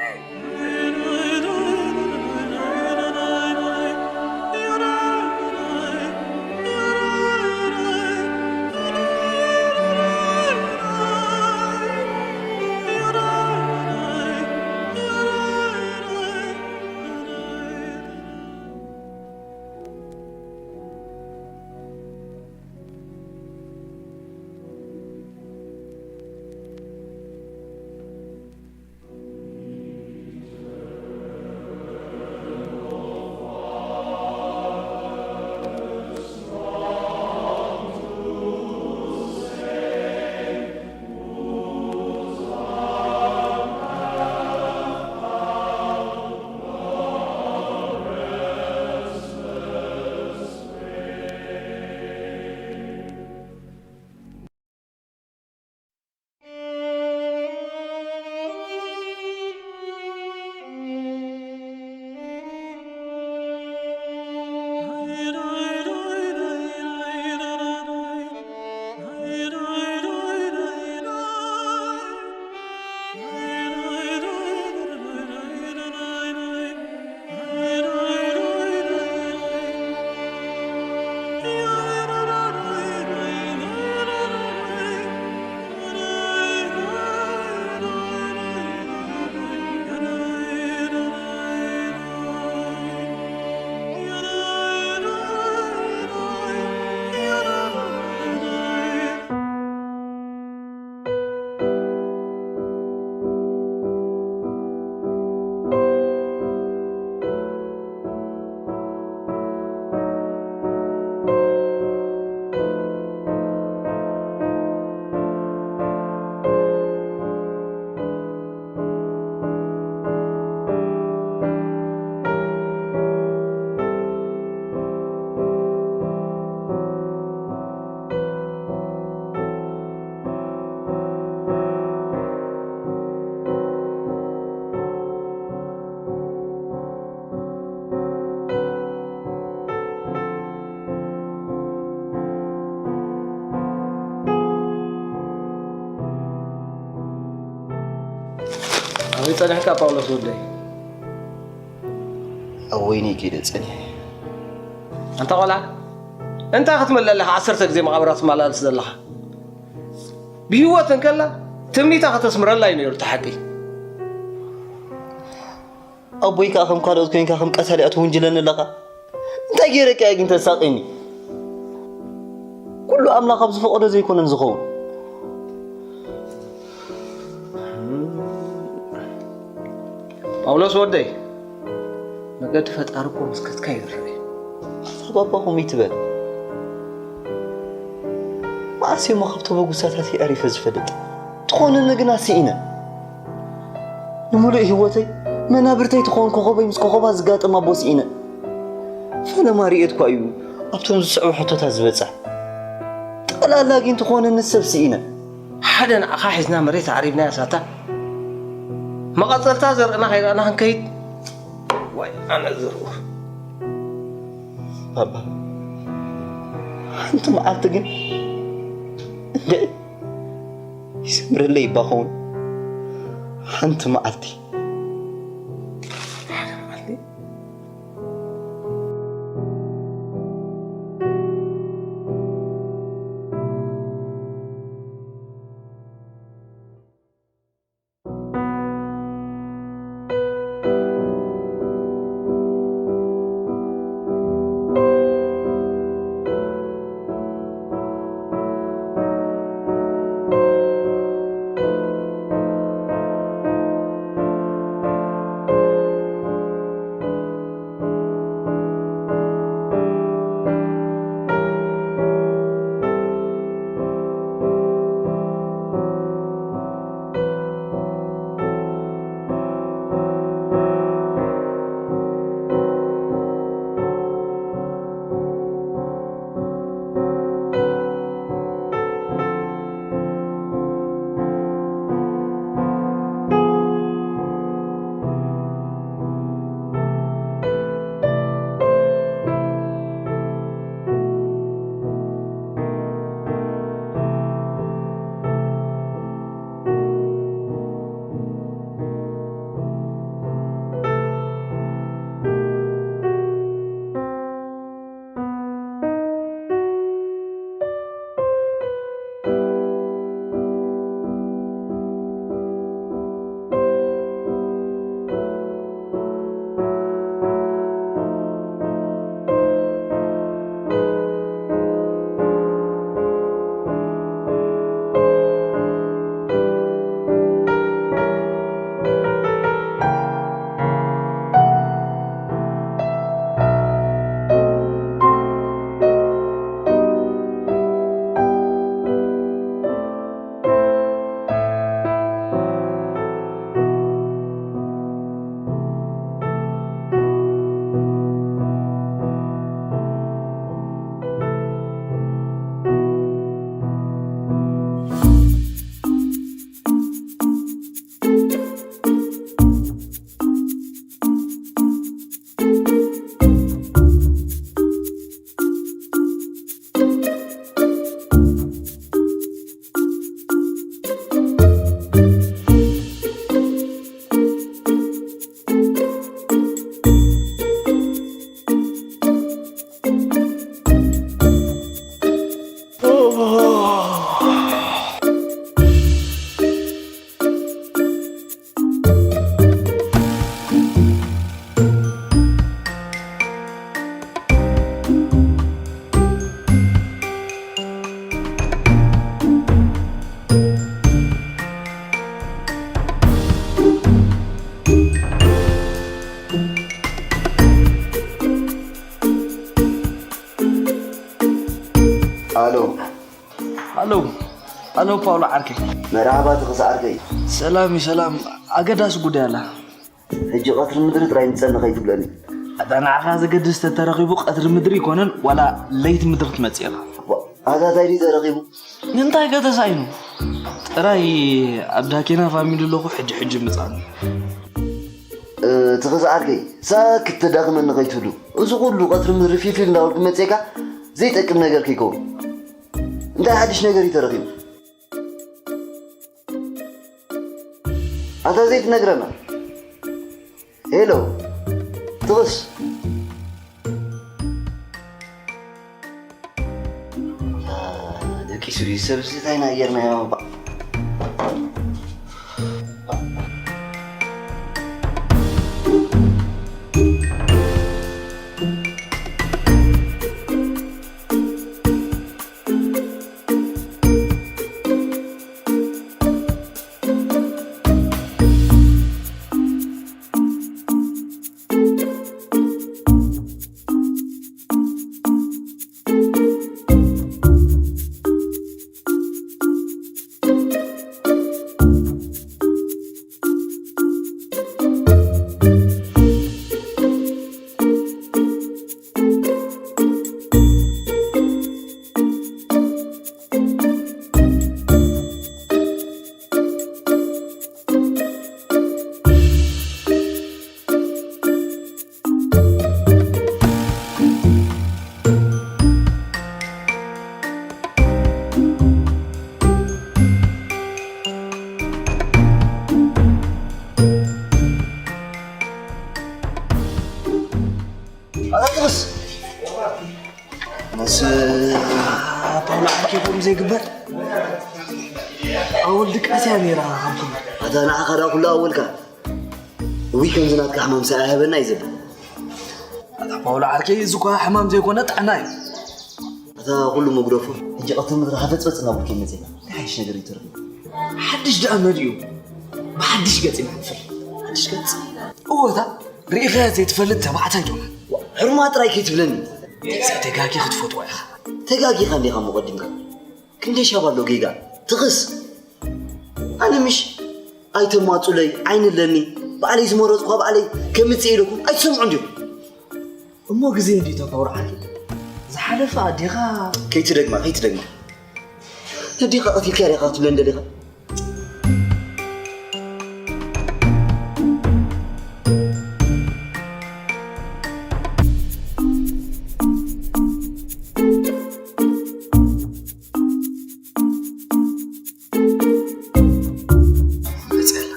ጸኒሕካ ጳውሎስ ወደይ? ኣብ ወይኒ ከይደ ጸኒሐ። ኣንታ ቆልዓ፣ እንታይ ክትምልእ ኣለኻ? ዓሰርተ ግዜ መቓብራ ትመላለስ ዘለኻ። ብህይወት እንከላ ትምኒታ ከተስምረላ እዩ ነይሩ፣ እቲ ሓቂ። ኣቦይ ከኣ ከም ካልኦት ኮይንካ ከም ቀታሊ ትውንጅለኒ ኣለኻ። እንታይ ገይረካ እየ ግን ተሳቒኒ? ኩሉ ኣምላኽ ኣብ ዝፈቐዶ ዘይኮነን ዝኸውን። ጳውሎስ ወደይ፣ መገዲ ፈጣሪ እኮ ምስ ከድካ ይርአ። ኣታ ባባ ከምኡ ይትበል። መዓስ እሞ ካብ ተበጉሳታት ኣዕሪፈ ዝፈልጥ? ትኾነኒ ግና ስኢነ። ንምሉእ ህይወተይ መናብርተይ ትኾን ኮኸበይ ምስ ኮኸባ ዝጋጠም ኣቦ ስኢነ። ፈለማ ርእየት እኳ እዩ ኣብቶም ዝስዕቡ ሕቶታት ዝበጽሕ። ጠቕላላ ግን ትኾነኒ ሰብ ስኢነ። ሓደ ንዓኻ ሒዝና መሬት ኣዕሪብናያ ሳታ። መቐጸልታ ዘርእና ከይረኣና ክንከይድ። ዋይ ኣነ ዝርኡ። ባባ፣ ሓንቲ መዓልቲ ግን እንደ ይሰምረለይ ይባኸውን። ሓንቲ መዓልቲ። ሓደ መዓልቲ። ኣሎ። ኣሎ። ኣሎ ፓውሎ ዓርከይ። መርሓባ ተኸስ ዓርከይ። ሰላም እዩ ሰላም። ኣገዳሲ ጉዳይ ኣላ። ሕጂ ቀትሪ ምድሪ ጥራይ ምጸኒ ከይትብለኒ። ኣታ ንዓኻ ዘገድስ ተተረኺቡ ቀትሪ ምድሪ ይኮነን ዋላ ለይቲ ምድሪ ትመጽእ ኢኻ። ኣታ እንታይ ድዩ ተረኺቡ? ንምንታይ ከ ተሳኢኑ? ጥራይ ኣብ ዳኬና ፋሚሊ ኣለኹ ሕጂ ሕጂ ምጻኒ። እ፣ ተኸስ ዓርከይ ሳክት ተዳኽመኒ ከይትብሉ። እዚ ኩሉ ቀትሪ ምድሪ ፊልፊል እንዳበልኩ መጽእካ ዘይጠቅም ነገር ከይከውን። እንታይ ሓድሽ ነገር እዩ ተረኺቡ? ኣታ ዘይትነግረና? ሄሎ፣ ትቕስ። ደቂሱ ድዩ ሰብዚ? እንታይ ኢና ጌርናዮ? ኣታ ትቕስ። ኣነስ ኣባውላ ዓርኪ ከምኡ ዘይግበር። ኣወል ድቃስ እያ ነይራ ካብቶም። ኣታ ንዓኻ ደኣ ኩሉ ኣወልካ። እውይ፣ ከምዚ ናትካ ሕማም ሰ ኣይሃበና እዩ ዘብል። ኣታ ኣባውላ ዓርኪ፣ እዚ እኳ ሕማም ዘይኮነ ጥዕና እዩ። ኣታ ኩሉ መጉደፉ። ሕጂ ቀትሪ ምድሪ ሃፈጽፈጽ እናበልካ መጺእካ። እንታይ ሓይሽ ነገር እዩ ተረኺቡ? ሓድሽ ደኣ መሊኡ። ብሓድሽ ገጽ ኢና ንፈልጥ። ሓድሽ ገጽ? እወ፣ እታ ርኢኻያ ዘይትፈልጥ ተባዕታይ ዶ? ሕሩማ ጥራይ ከይትብለኒ። ተጋጊ ክትፈትዋ ኢኻ። ተጋጊኻ እንዲኻ እሞ ቀዲምካ። ክንደይ ሻብ ኣሎ ጌጋ። ትኽስ። ኣነ ምሽ ኣይተማጹለይ፣ ዓይኒ ኣለኒ። ባዕለይ ዝመረጽኳ ባዕለይ ከምጽእ ኢለኩም ኣይትሰምዑን ዲኹም? እሞ ግዜ እንድዩ ተፈውርዓሉ። ዝሓለፈ ኣዴኻ ከይትደግማ፣ ከይትደግማ። ነዴኻ ቀቲልካ ዲኻ ክትብለን ደሊኻ? መጽኣላ።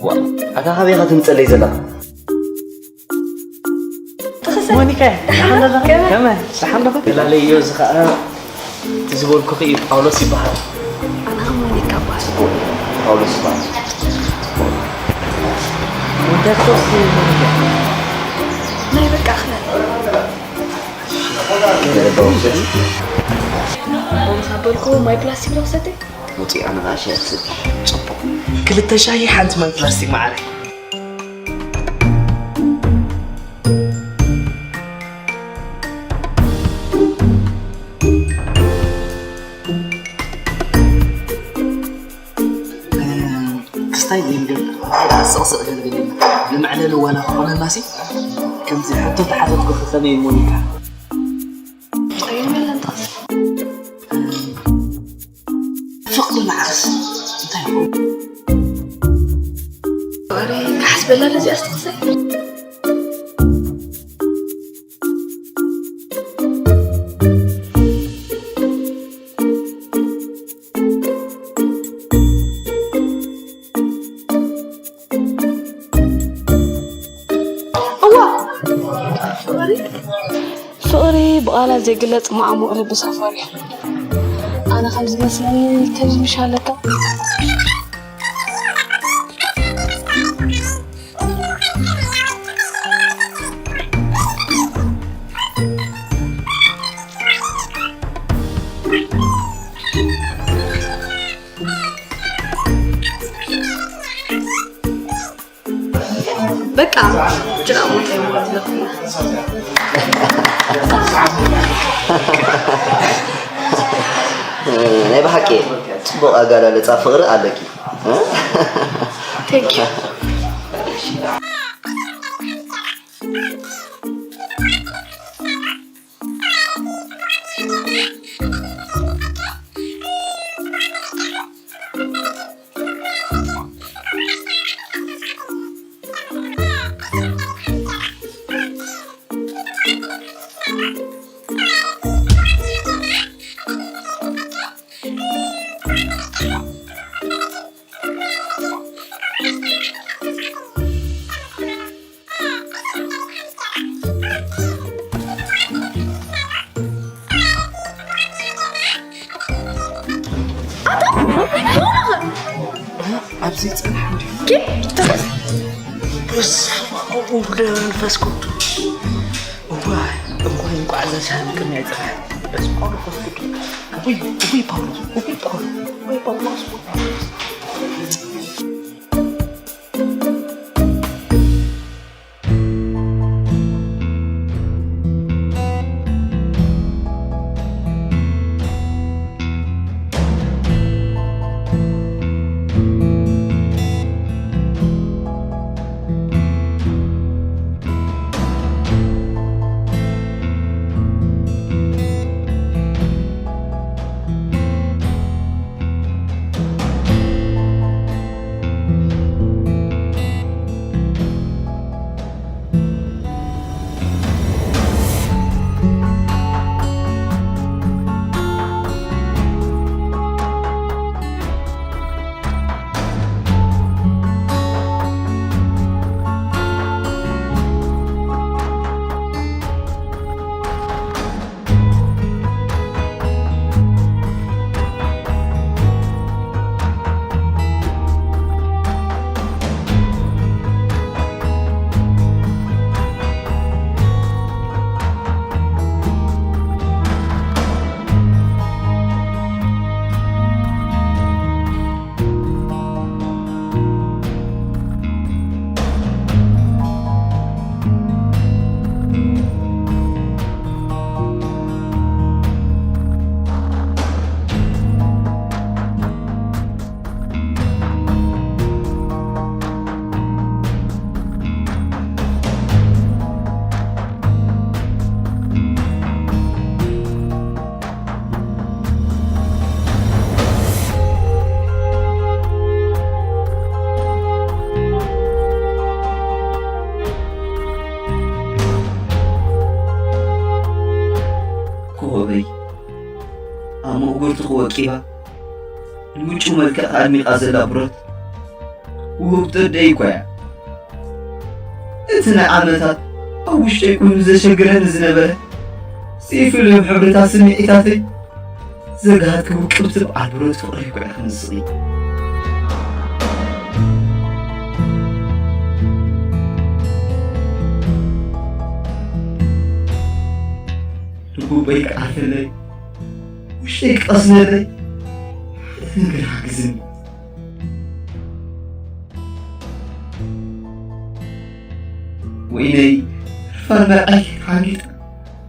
ዋ፣ ኣታ ካበይ ኢኻ ትምጸለይ ዘለኻ? ሞኒካ፣ ደሓን ኣለኻ? ከመይ? ደሓን ኣለኻ? ገላለዮ፣ እዚ ኸኣ እቲ ዝበልኩኺ እዩ፣ ጳውሎስ ይበሃል። ኣነ ኸኣ ሞኒካ እበሃል። ጳውሎስ ይበሃል። ወዲ ኣክቶስ ሞኒካ። ናይ በቃ ክላል። ከምዚ በልኩ ማይ ፕላስቲክ ዶ ክሰቲ? ውፅኢ፣ ኣነ ኸኣ ሻሂ ክሰቲ። ጽቡቕ። ክልተ ሻሂ፣ ሓንቲ ማይ ፕላስቲክ፣ መዓረይ። ክስታይ ዘይንብል፣ ስቕስቕ ክንብል ኢና። ንመዕለሊ ዋላ ክኾነናሲ፣ ከምዚ ሕቶ ተሓተትኩ ከመይ ሞኒካ? ፍቕሪ ንዓኽስ እንታይ ይኸውን? ወረ ክሓስበላ ለዚኣ ስትኽሰይ። እዋ! ፍቕሪ፣ ፍቕሪ ብቓላት ዘይግለጽ ማዕሙቕ ልቢ ሰፋሪ። ኣነ ከም ዝመስለኒ ተዝምሽ ኣለካ። በቃ ጅራ ሞት ኣይሞት ለኹ። ናይ ብሓቂ ጽቡቕ ኣጋላልጻ ፍቕሪ ኣለኪ። Thank you። ወልደ መንፈስ ቅዱስ። እዋይ፣ እንኳን፣ እንኳን ዘሻል ቅድሚያ ጽናት። በስመ አብ ወመንፈስ ቅዱስ። ውይ፣ ውይ፣ ጳውሎስ፣ ውይ፣ ጳውሎስ፣ ውይ፣ ጳውሎስ፣ ውይ፣ ጳውሎስ። ኮበይ ኣብ መእጉርትኺ ወቂባ፣ ንምጩ መልክዕ ኣድሚቓ ዘላ ብረት፣ ውህብቶ ኣደይ እኮ እያ። እቲ ንዓመታት ኣብ ውሽጠይ ኮይኑ ዘሸግረኒ ዝነበረ ዘይፍለዮም ሕብርታት ስምዒታተይ ዘግሃድኪ ውቅብቲ በዓል ብረት ፍቕረይ እኮ ኢኺ ንስኺ። ልቡበይ ክዓርፈለይ፣ ውሽጠይ ክቐስነለይ፣ ሓደ ነገር ሓግዝኒ። ወይነይ፣ ህርፋን መርዓይ ሓንጊጣ፣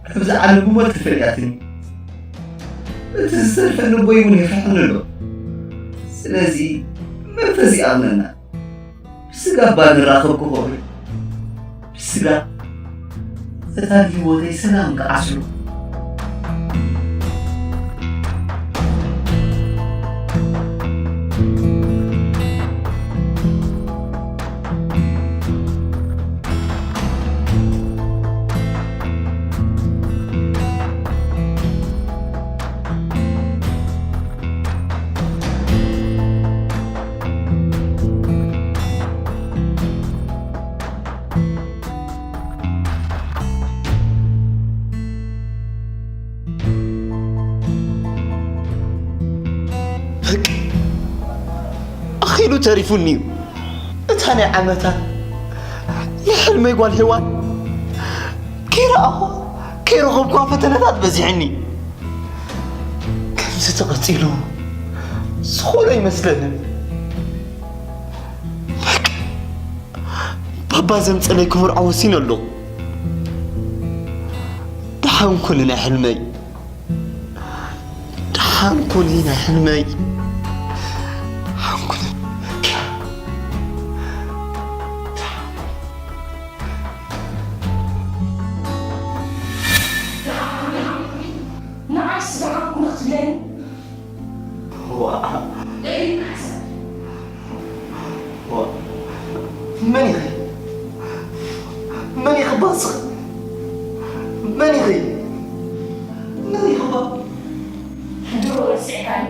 ከምዚ ዓለም ብሞት ተፈሊያትኒ። እቲ ዝተርፈ ልቦይ እውን ይፍርሐኒ ኣሎ። ስለዚ መንፈስ ይኣምነና። ብስጋ እባ ንራኸብ ክኾሪ፣ ብስጋ እታ ህይወተይ ሰላም ክዓስሎ። በቃ፣ ኣኺሉ ተሪፉኒ እዩ። እታ ናይ ዓመታት ናይ ሕልመይ ጓል ሄዋን ከይረኣኹ ከይረኸብኩዋ ፈተነታት በዚሕኒ። ከምዚ ተቐጺሉ ዝኾነ ኣይመስለንን። በቃ፣ ባባ ዘምጸለይ ክምርዖ ወሲነ ኣለኹ። ደሓን ኩኒ ናይ ሕልመይ። ደሓን ኩኒ ናይ ሕልመይ። ደሓን ኩኒ። ንዓይስ ደሓን ኩኒ ክትብለኒ? ዋ። ደሊልካ ሕሰብ። ዋ። መን ኢኺ? መን ኢኺ እባ ንስኺ? መን ኢኺ? መን ኢኺ እባ? ድሮ ረሲዕካኒ?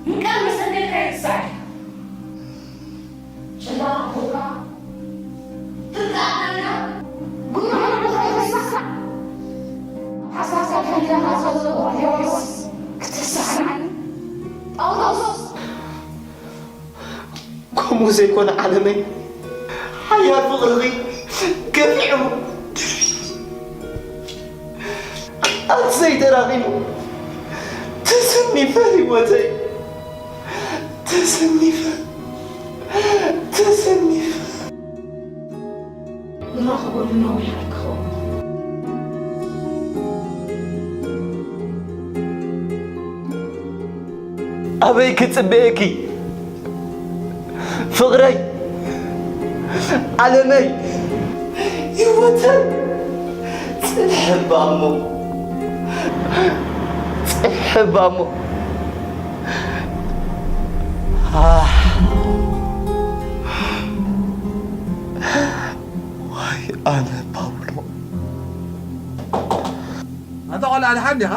ምቃል መሰንገድካ ይርሳዕ። ጨላ ኣቦካ ትጣዕመና፣ ጉና ኣቦካ ይረሳዕካ። ሓሳብካ ከይዳኻ ጸጸቦ ሄሮድስ ክትርሳዕናኒ። ጳውሎስ! ከምኡ ዘይኮነ ዓለመይ፣ ሓያል ፍቕርኺ ገፊዑ፣ ቃል ዘይተራኺቡ ተሰኒፈ ህይወተይ፣ ተሰኒፈ፣ ተሰኒፈ። ንራኸበሉ ነዊሕ ኣይክኸውን። ኣበይ ክጽበየኪ ፍቕረይ፣ ዓለመይ፣ ህይወተይ? ጽንሒ እባ እሞ፣ ጽንሒ እባ እሞ። ኣህ፣ ዋይ ኣነ ፓውሎ። ኣንታ ቆልዓ፣ ደሓን ዲኻ?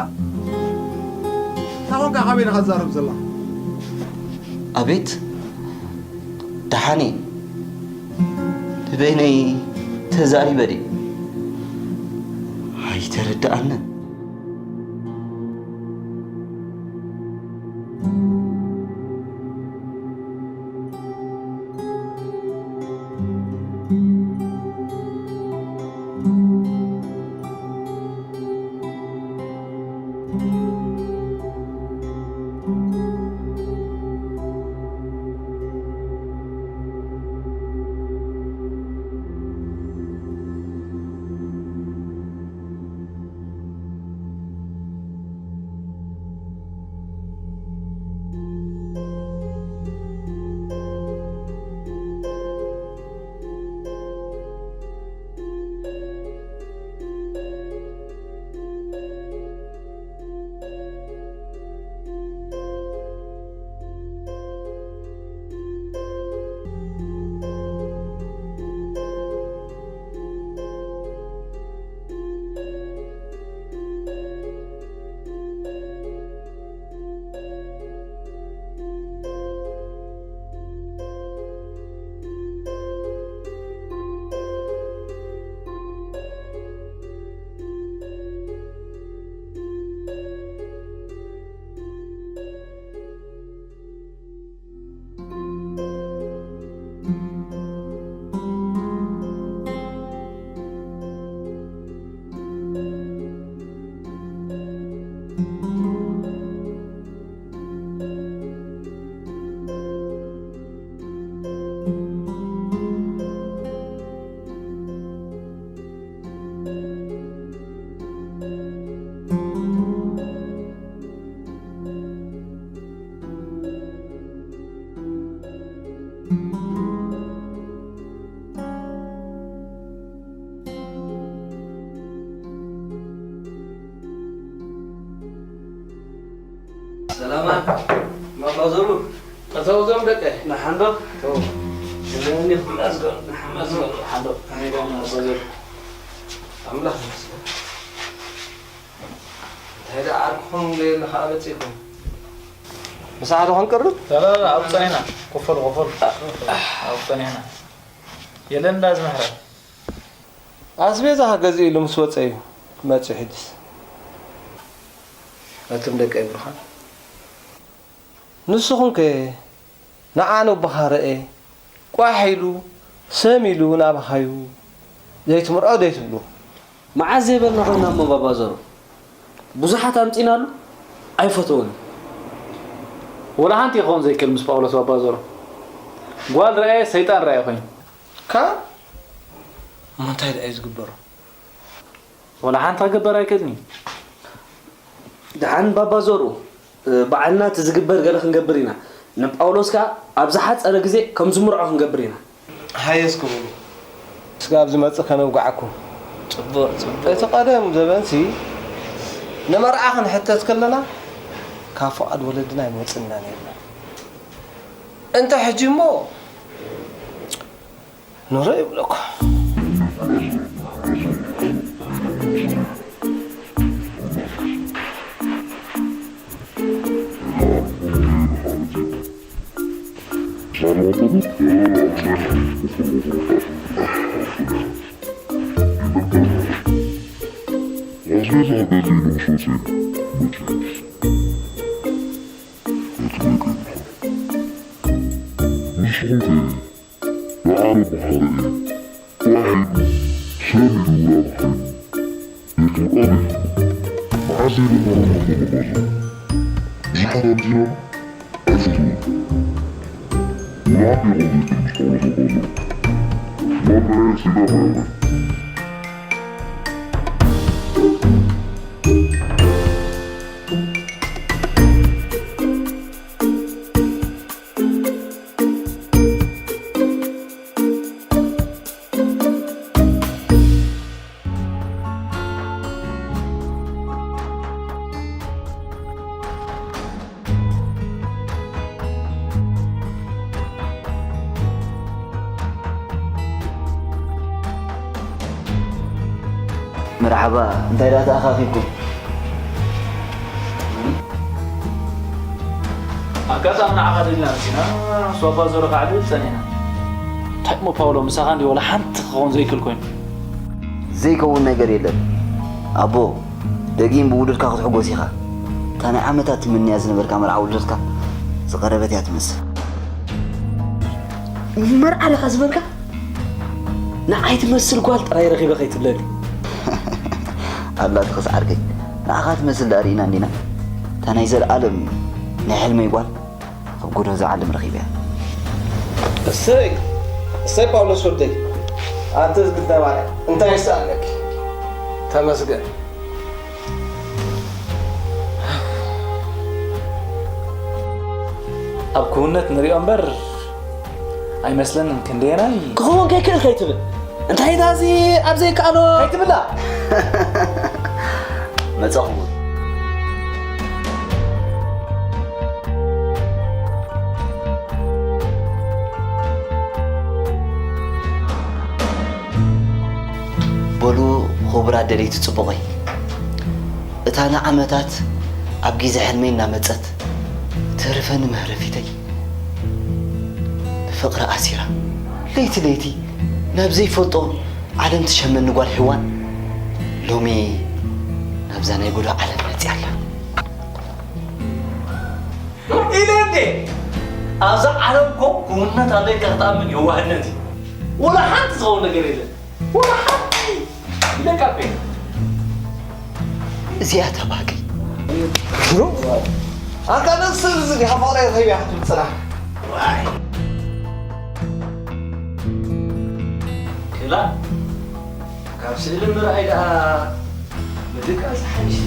እንታይ ኾንካ? ካበይ ኢኻ ትዛረብ ዘለኻ? ኣቤት፣ ደሓን እየ። ንበይነይ ተዛሪበ ድየ? ኣይተረድኣንን። ሰላማ ማባ ዘሩ። ኣታው ዞም ደቀ። ንሓንዶ? ኣታው። ሰላም እንዲኹም? ኣዝጎ። ንሓንዶ? ኣዝጎ። ንሓንዶ? ኣሜዳ። ኣባ ዘሩ። ኣምላኽ ይመስገን። እንታይ ደኣ ዓርክኹም ዘይብሉ ኸኣ መጺእኩም? ብሰዓቱ ክንቅርብ? ላ፣ ላ፣ ላ፣ ኣብኡ ጸኒሕና። ኮፈሉ፣ ኮፈሉ። ኣብኡ ጸኒሕና። የለን እንዳ ዝምሕረት። ኣስቤዛ ክገዝእ ኢሉ ምስ ወጸ እዩ መጺኡ። ሕጅስ ኣቱም ደቀይ ብሩኻት፣ ንስኹም ከ ንዓ ነቦኻ ረኤ ቋሕ ኢሉ ሰም ኢሉ ናባኻዩ ዘይትምርዖ ዘይትብሉ? መዓስ ዘይበልና ኮይና እሞ ባባ ዘሩ? ብዙሓት ኣምጺናሉ ኣይፈተውን እዩ። ወላ ሓንቲ ክኸውን ዘይክእል ምስ ጳውሎስ ባባ ዘሩ። ጓል ረኣየ ሰይጣን ረኣየ ኮይኑ። ከ እሞ እንታይ ደኣ እዩ ዝግበሮ? ወላ ሓንቲ ክግበር ኣይክእልን እዩ። ደሓን ባባ ዘሩ፣ ባዕልና እቲ ዝግበር ገለ ክንገብር ኢና። ንጳውሎስ ከኣ ኣብ ዝሓጸረ ግዜ ከም ዝምርዖ ክንገብር ኢና። ሃየ እስኪ በሉ። ስጋብ ዝመጽእ ከነውግዓኩም። ጽቡቕ፣ ጽቡቕ። እቲ ቀደም ዘበንሲ ንመርዓ ክንሕተት ከለና ካብ ፍቓድ ወለድና ኣይመጽእና ነይርና። እንተ ሕጂ እሞ ንረ ይብለኩም። ንስኹም ከ ደኣ ረብሓ ርእዩ ብዙሓት ኣምጺእና ኣይፈትውን። ውላድ ይኹን ዘይትንሽ ጳውሎስ ኣባዞ። ማብራሪያ ስጋ ባይሆን። መርሓባ፣ እንታይ ደኣ ተኣኻኺብኩም? ኣጋጣሚ ንዓኻ ደሊና መጺና፣ ሶፋ ዞረ ከዓ ድብል ጸኒሕና። እንታይ እሞ ፓውሎ፣ ምሳኻ እንዲ ወላ ሓንቲ ክኸውን ዘይክእል ኮይኑ? ዘይከውን ነገር የለን ኣቦ። ደጊም ብውሉድካ ክትሕጎስ ኢኻ። እታ ናይ ዓመታት ትምንያ ዝነበርካ መርዓ ውሉድካ ዝቐረበት እያ ትመስል። መርዓ ዲኻ ዝበልካ? ንዓይ ትመስል ጓል ጥራይ ረኺበ ከይትብለኒ። ኣላ ትኽስ ዓርከይ። ንዓኻ ትመስል ደኣ ርኢና እንዲና። እታ ናይ ዘለኣለም ናይ ሕልመይ ጓል ኣብ ጎዶ ዝዓለም ረኺበያ። እሰይ፣ እሰይ ጳውሎስ ወደይ። ኣንተ ዝግዳ ባርያ፣ እንታይ ይስኣነኪ? ተመስገን። ኣብ ክውነት ንሪኦ እምበር ኣይመስለንን ክንደየናይ ክኸውን ከይክእል ከይትብል። እንታይ እታ እዚ ኣብ ዘይከኣሎ ከይትብላ። መጸኹ። በሉ፣ ክቡራት ደለይቲ ጽቡቐይ፣ እታ ንዓመታት ኣብ ግዜ ሕልመይ እናመጸት ተርፈኒ መህረፊተይ፣ ብፍቕሪ ኣሲራ፣ ለይቲ ለይቲ ናብ ዘይፈልጦ ዓለም ትሸመኒ ጓል ሄዋን፣ ሎሚ ናብዛ ናይ ጎዶ ዓለም መጺኣ ኣላ። ኢለ እንዴ? ኣብዛ ዓለም እኮ ክውንነት ኣሎ ኢልካ ክትኣምን የዋህነት እዩ። ወላ ሓንቲ ዝኸውን ነገር የለን። ወላ ሓንቲ! ኢለካ እኮ እየ። እዚኣ ተባቂ። ኣንታ ነዚ ሰብ እዚ ዲኻ ፍቕረይ ረኺበያ ክትብል ጽናሕ። ዋይ። ክላ፣ ካብ ስእሊ ምርኣይ ደኣ ምድቃስ ሓይሽ።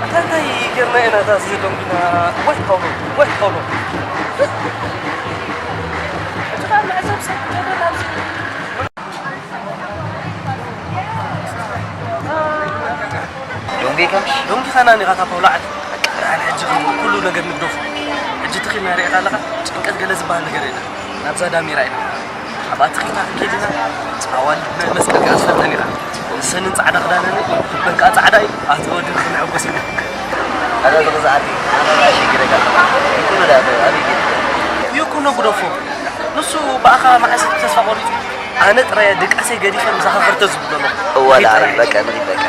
ኣታ እንታይ ጌርና ኢና እታ ስለ ዶንጊና? ወይ ሃውሎ፣ ወይ ሃውሎ። እቲ ኻብ መዕዘብ ሰብ ክገብር ኣብዚ ዶንጌ ከምሽ? ዶንጊ ኻና ኒኻ ታፓው ላዕል። ኣነ ሕጂ ኸም ኩሉ ነገር ንግደፎ። ሕጂ ትኺልና ርኢኻ ኣለኻ፣ ጭንቀት ገለ ዝበሃል ነገር የለን። ናብዛ ዳሜራ ኢና። ኣብኣ ትኺልና ክንከይድ ኢና። ኣዋልድ ናይ መስቀል ከኣ ትፈልጠን ኢኻ። ንሰንን ጻዕዳ ክዳነን በቃ ጻዕዳ እዩ። ኣቲ ወዲ ክንሕጎስ ኢና። ኣነ ዝግዛኣኒ ኣነ ራእይ ሽግረካ ኣለኻ። ይኩኖ ዳ ኣበይ ጌርካ? ይኩኖ ግደፎ። ንሱ ብኣኻ መዓስ ተስፋ ቆሪጹ? ኣነ ጥራይ ድቃሰይ ገዲፈ ምሳኻ ክርተ ዝብሎ ኣለኹ። እወ፣ ዳኣ፣ በቃ፣ ንኺድ፣ በቃ።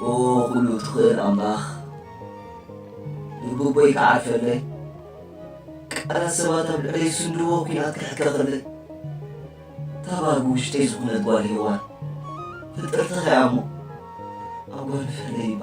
ኦ ኩሉ ትኽእል ኣምላኽ፣ ልብቦይ ክዓርፈለይ፣ ቃላት ሰባት ኣብ ልዕለይ ዝስንድዎ ኲናት ክሕከኸለይ፣ እታ ባር ብውሽጠይ ዝኾነት ጓል ሄዋን፣ ፍጥርትኻ እያ እሞ፣ ኣብ ጓል ፈለይ እባ።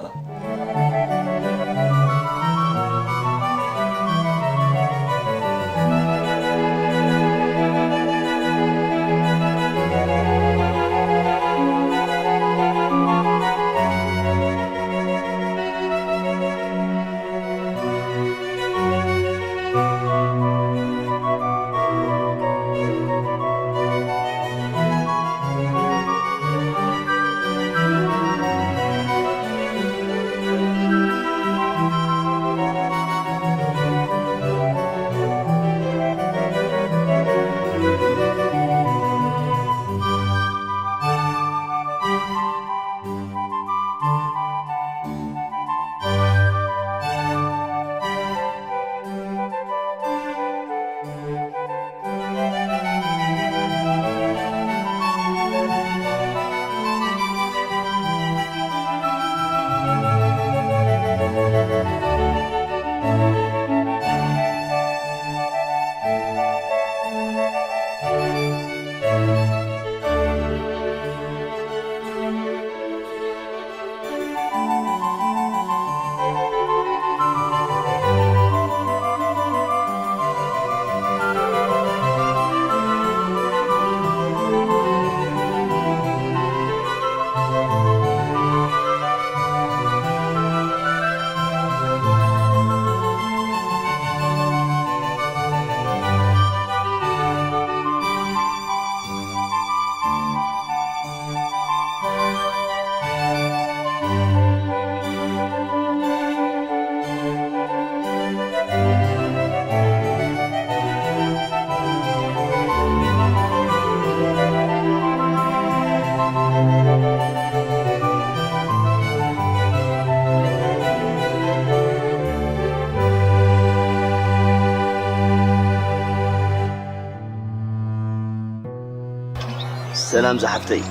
ሰላም ዝሓፍተይ።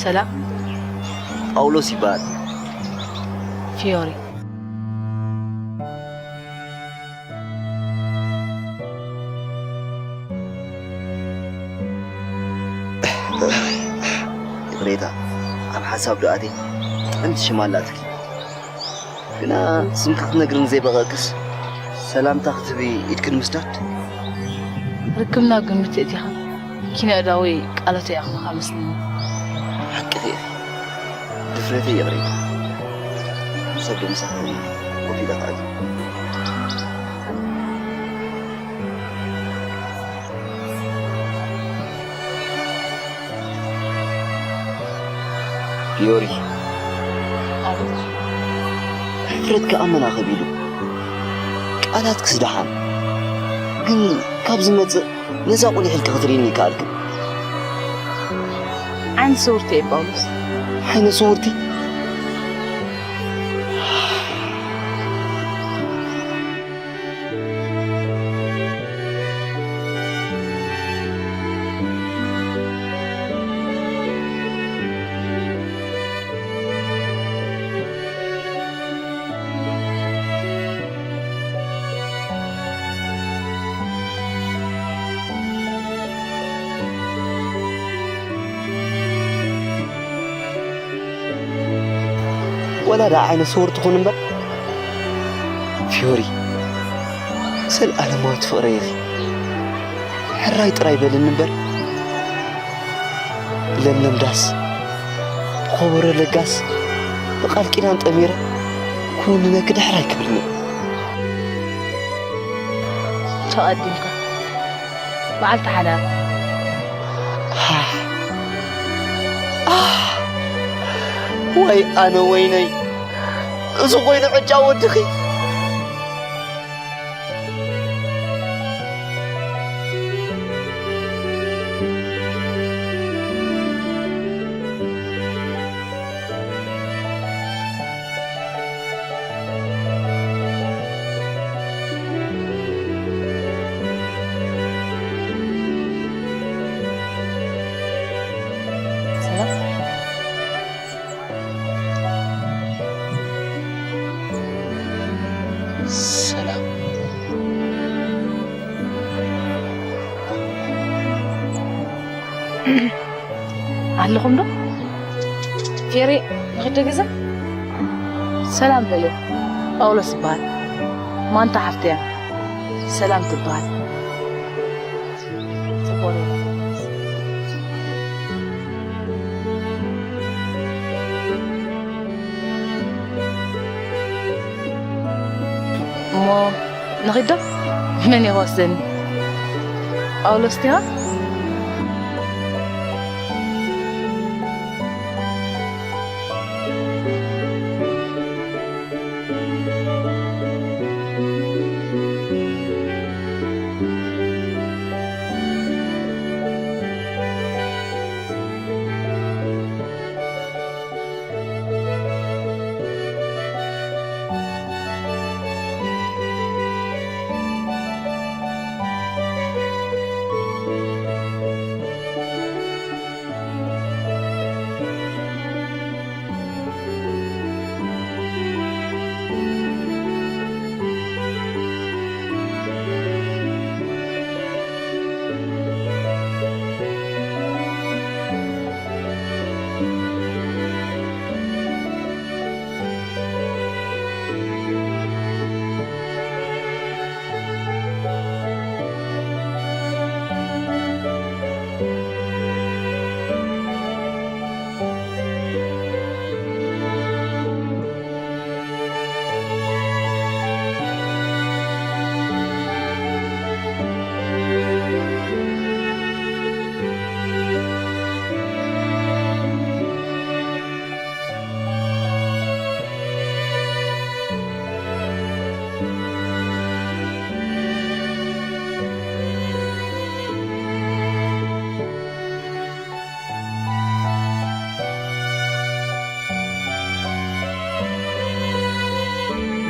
ሰላም። ጳውሎስ ይበሃል። ፊዮሪ። ይቕሬታ፣ ኣብ ሓሳብ ዶ ኣትየ? ጥዕምቲ ሽም ኣላትኪ። ግና ስምኪ ክትነግርኒ ዘይበቐቅስ፣ ሰላምታ ክትህቢ ኢድኪ ንምስዳድ። ርክብና ግምት እቲኻ ኪነ እዳዊ ቃላት ይኣኽልኻ መስለኒ። ሓቅኺ ኢኺ። ድፍረተይ ይቕሬታ። ሰብ ዶ ምሳኺ ኮፍ ኢለ ክኣቱ? ፊዮሪ፣ ሕፍረትኪ ኣመና ከቢዱ። ቃላትክስ ደሓን፣ ግን ካብ ዝመጽእ ነዛ ቁሊሕ ኢልኪ ክትርእይኒ ይከኣልክን። ዓይነ ስውርቲ እየ ጳውሎስ። ዓይነ ስውርቲ? ወላ ደኣ ዓይነ ስውር ትኹን እምበር፣ ፊዮሪ፣ ዘለኣለማዊት ፍቕረይ ኢኺ። ሕራይ ጥራይ በልኒ እምበር፣ ብለምለም ዳስ፣ ብኸበሮ ለጋስ፣ ብቃል ኪዳን ጠሚረ ክውንነኪ ድሕር ኣይክብልን'የ። ተቐዲምካ። በዓልቲ ሓዳር። ኣህ! ኣህ! ዋይ ኣነ ወይነይ! እዚ ኮይኑ ዕጫ ወድኺ። ሰላም። ሰላም። ኣለኹም ዶ? ፌሪ፣ ንኽደ ገዛ? ሰላም በልዮ። ጳውሎስ ይበሃል። ማንታ ሓፍተያ ሰላም ትበሃል። ጽቡቕ ዶ? እሞ ንኺዶ? መን እዩ ክወስደኒ? ጳውሎስ ዲኻ?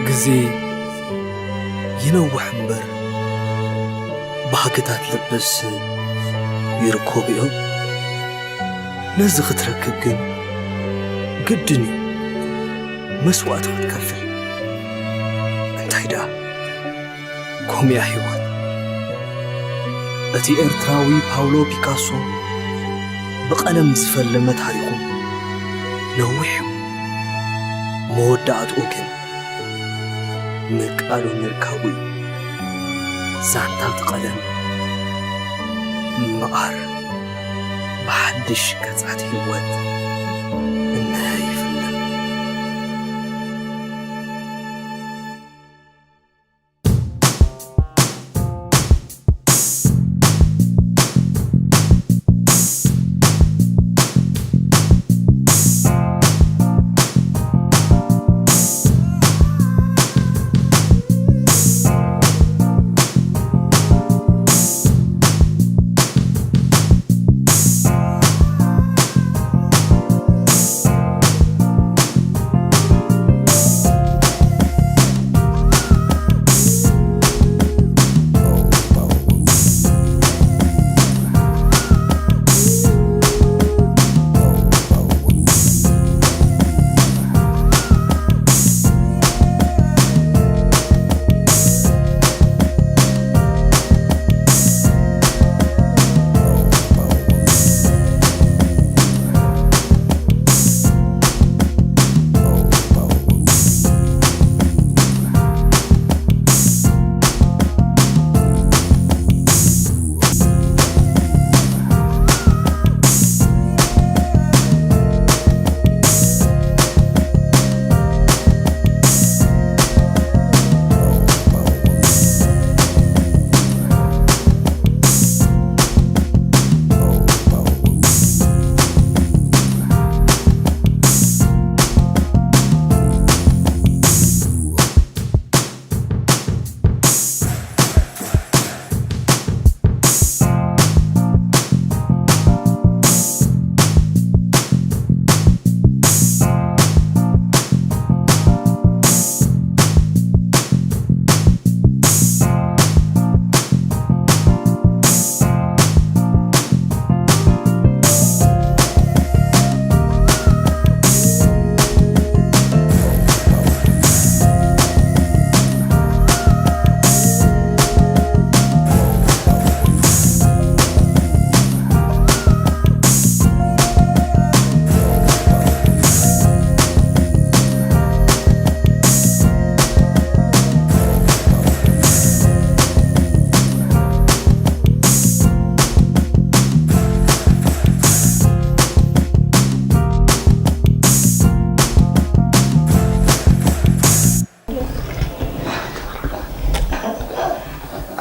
ግዜ ይነውሕ እምበር፣ ባህግታት ልብስ ይርከቡ እዮም። ነዚ ክትረክብ ግን ግድን እዩ መስዋእቲ ክትከፍል። እንታይ ደኣ፣ ከምኡ እያ ህይወት። እቲ ኤርትራዊ ፓውሎ ፒካሶ ብቐለም ዝፈለመ ታሪኹ ነዊሕ እዩ። መወዳእትኡ ግን ምቃሉ ምርካቡ እዩ። ዛንታ እቲ ቀለም መዓር ብሓድሽ ገጻት ህይወት እንሀ ይፍለም።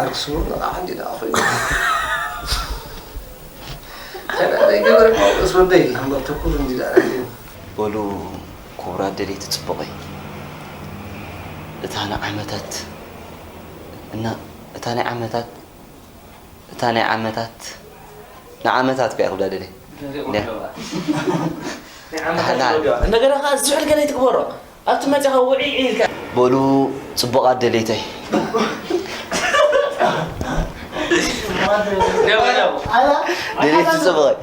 ኣርክስዎ በቃ ሓንቲ ደኣ ኮይኑ። ከላ ዘይገበረ ጳውሎስ ወደይ፣ እምበር ትኩር እንዲ ደኣ ናይዚ። በሉ ክቡራት ደለይቲ ጽቡቐይ፣ እታ ንዓመታት እና እታ ናይ ዓመታት እታ ናይ ዓመታት ንዓመታት እኮ እያ ክብላ ደልየ። እንደገና ከዓ ዝሑል ገለ ይትግበሮ። ኣብቲ መጺኻ ውዒ ኢልካ። በሉ ጽቡቓት ደለይተይ። ደለይቲ ጽቡቐይ።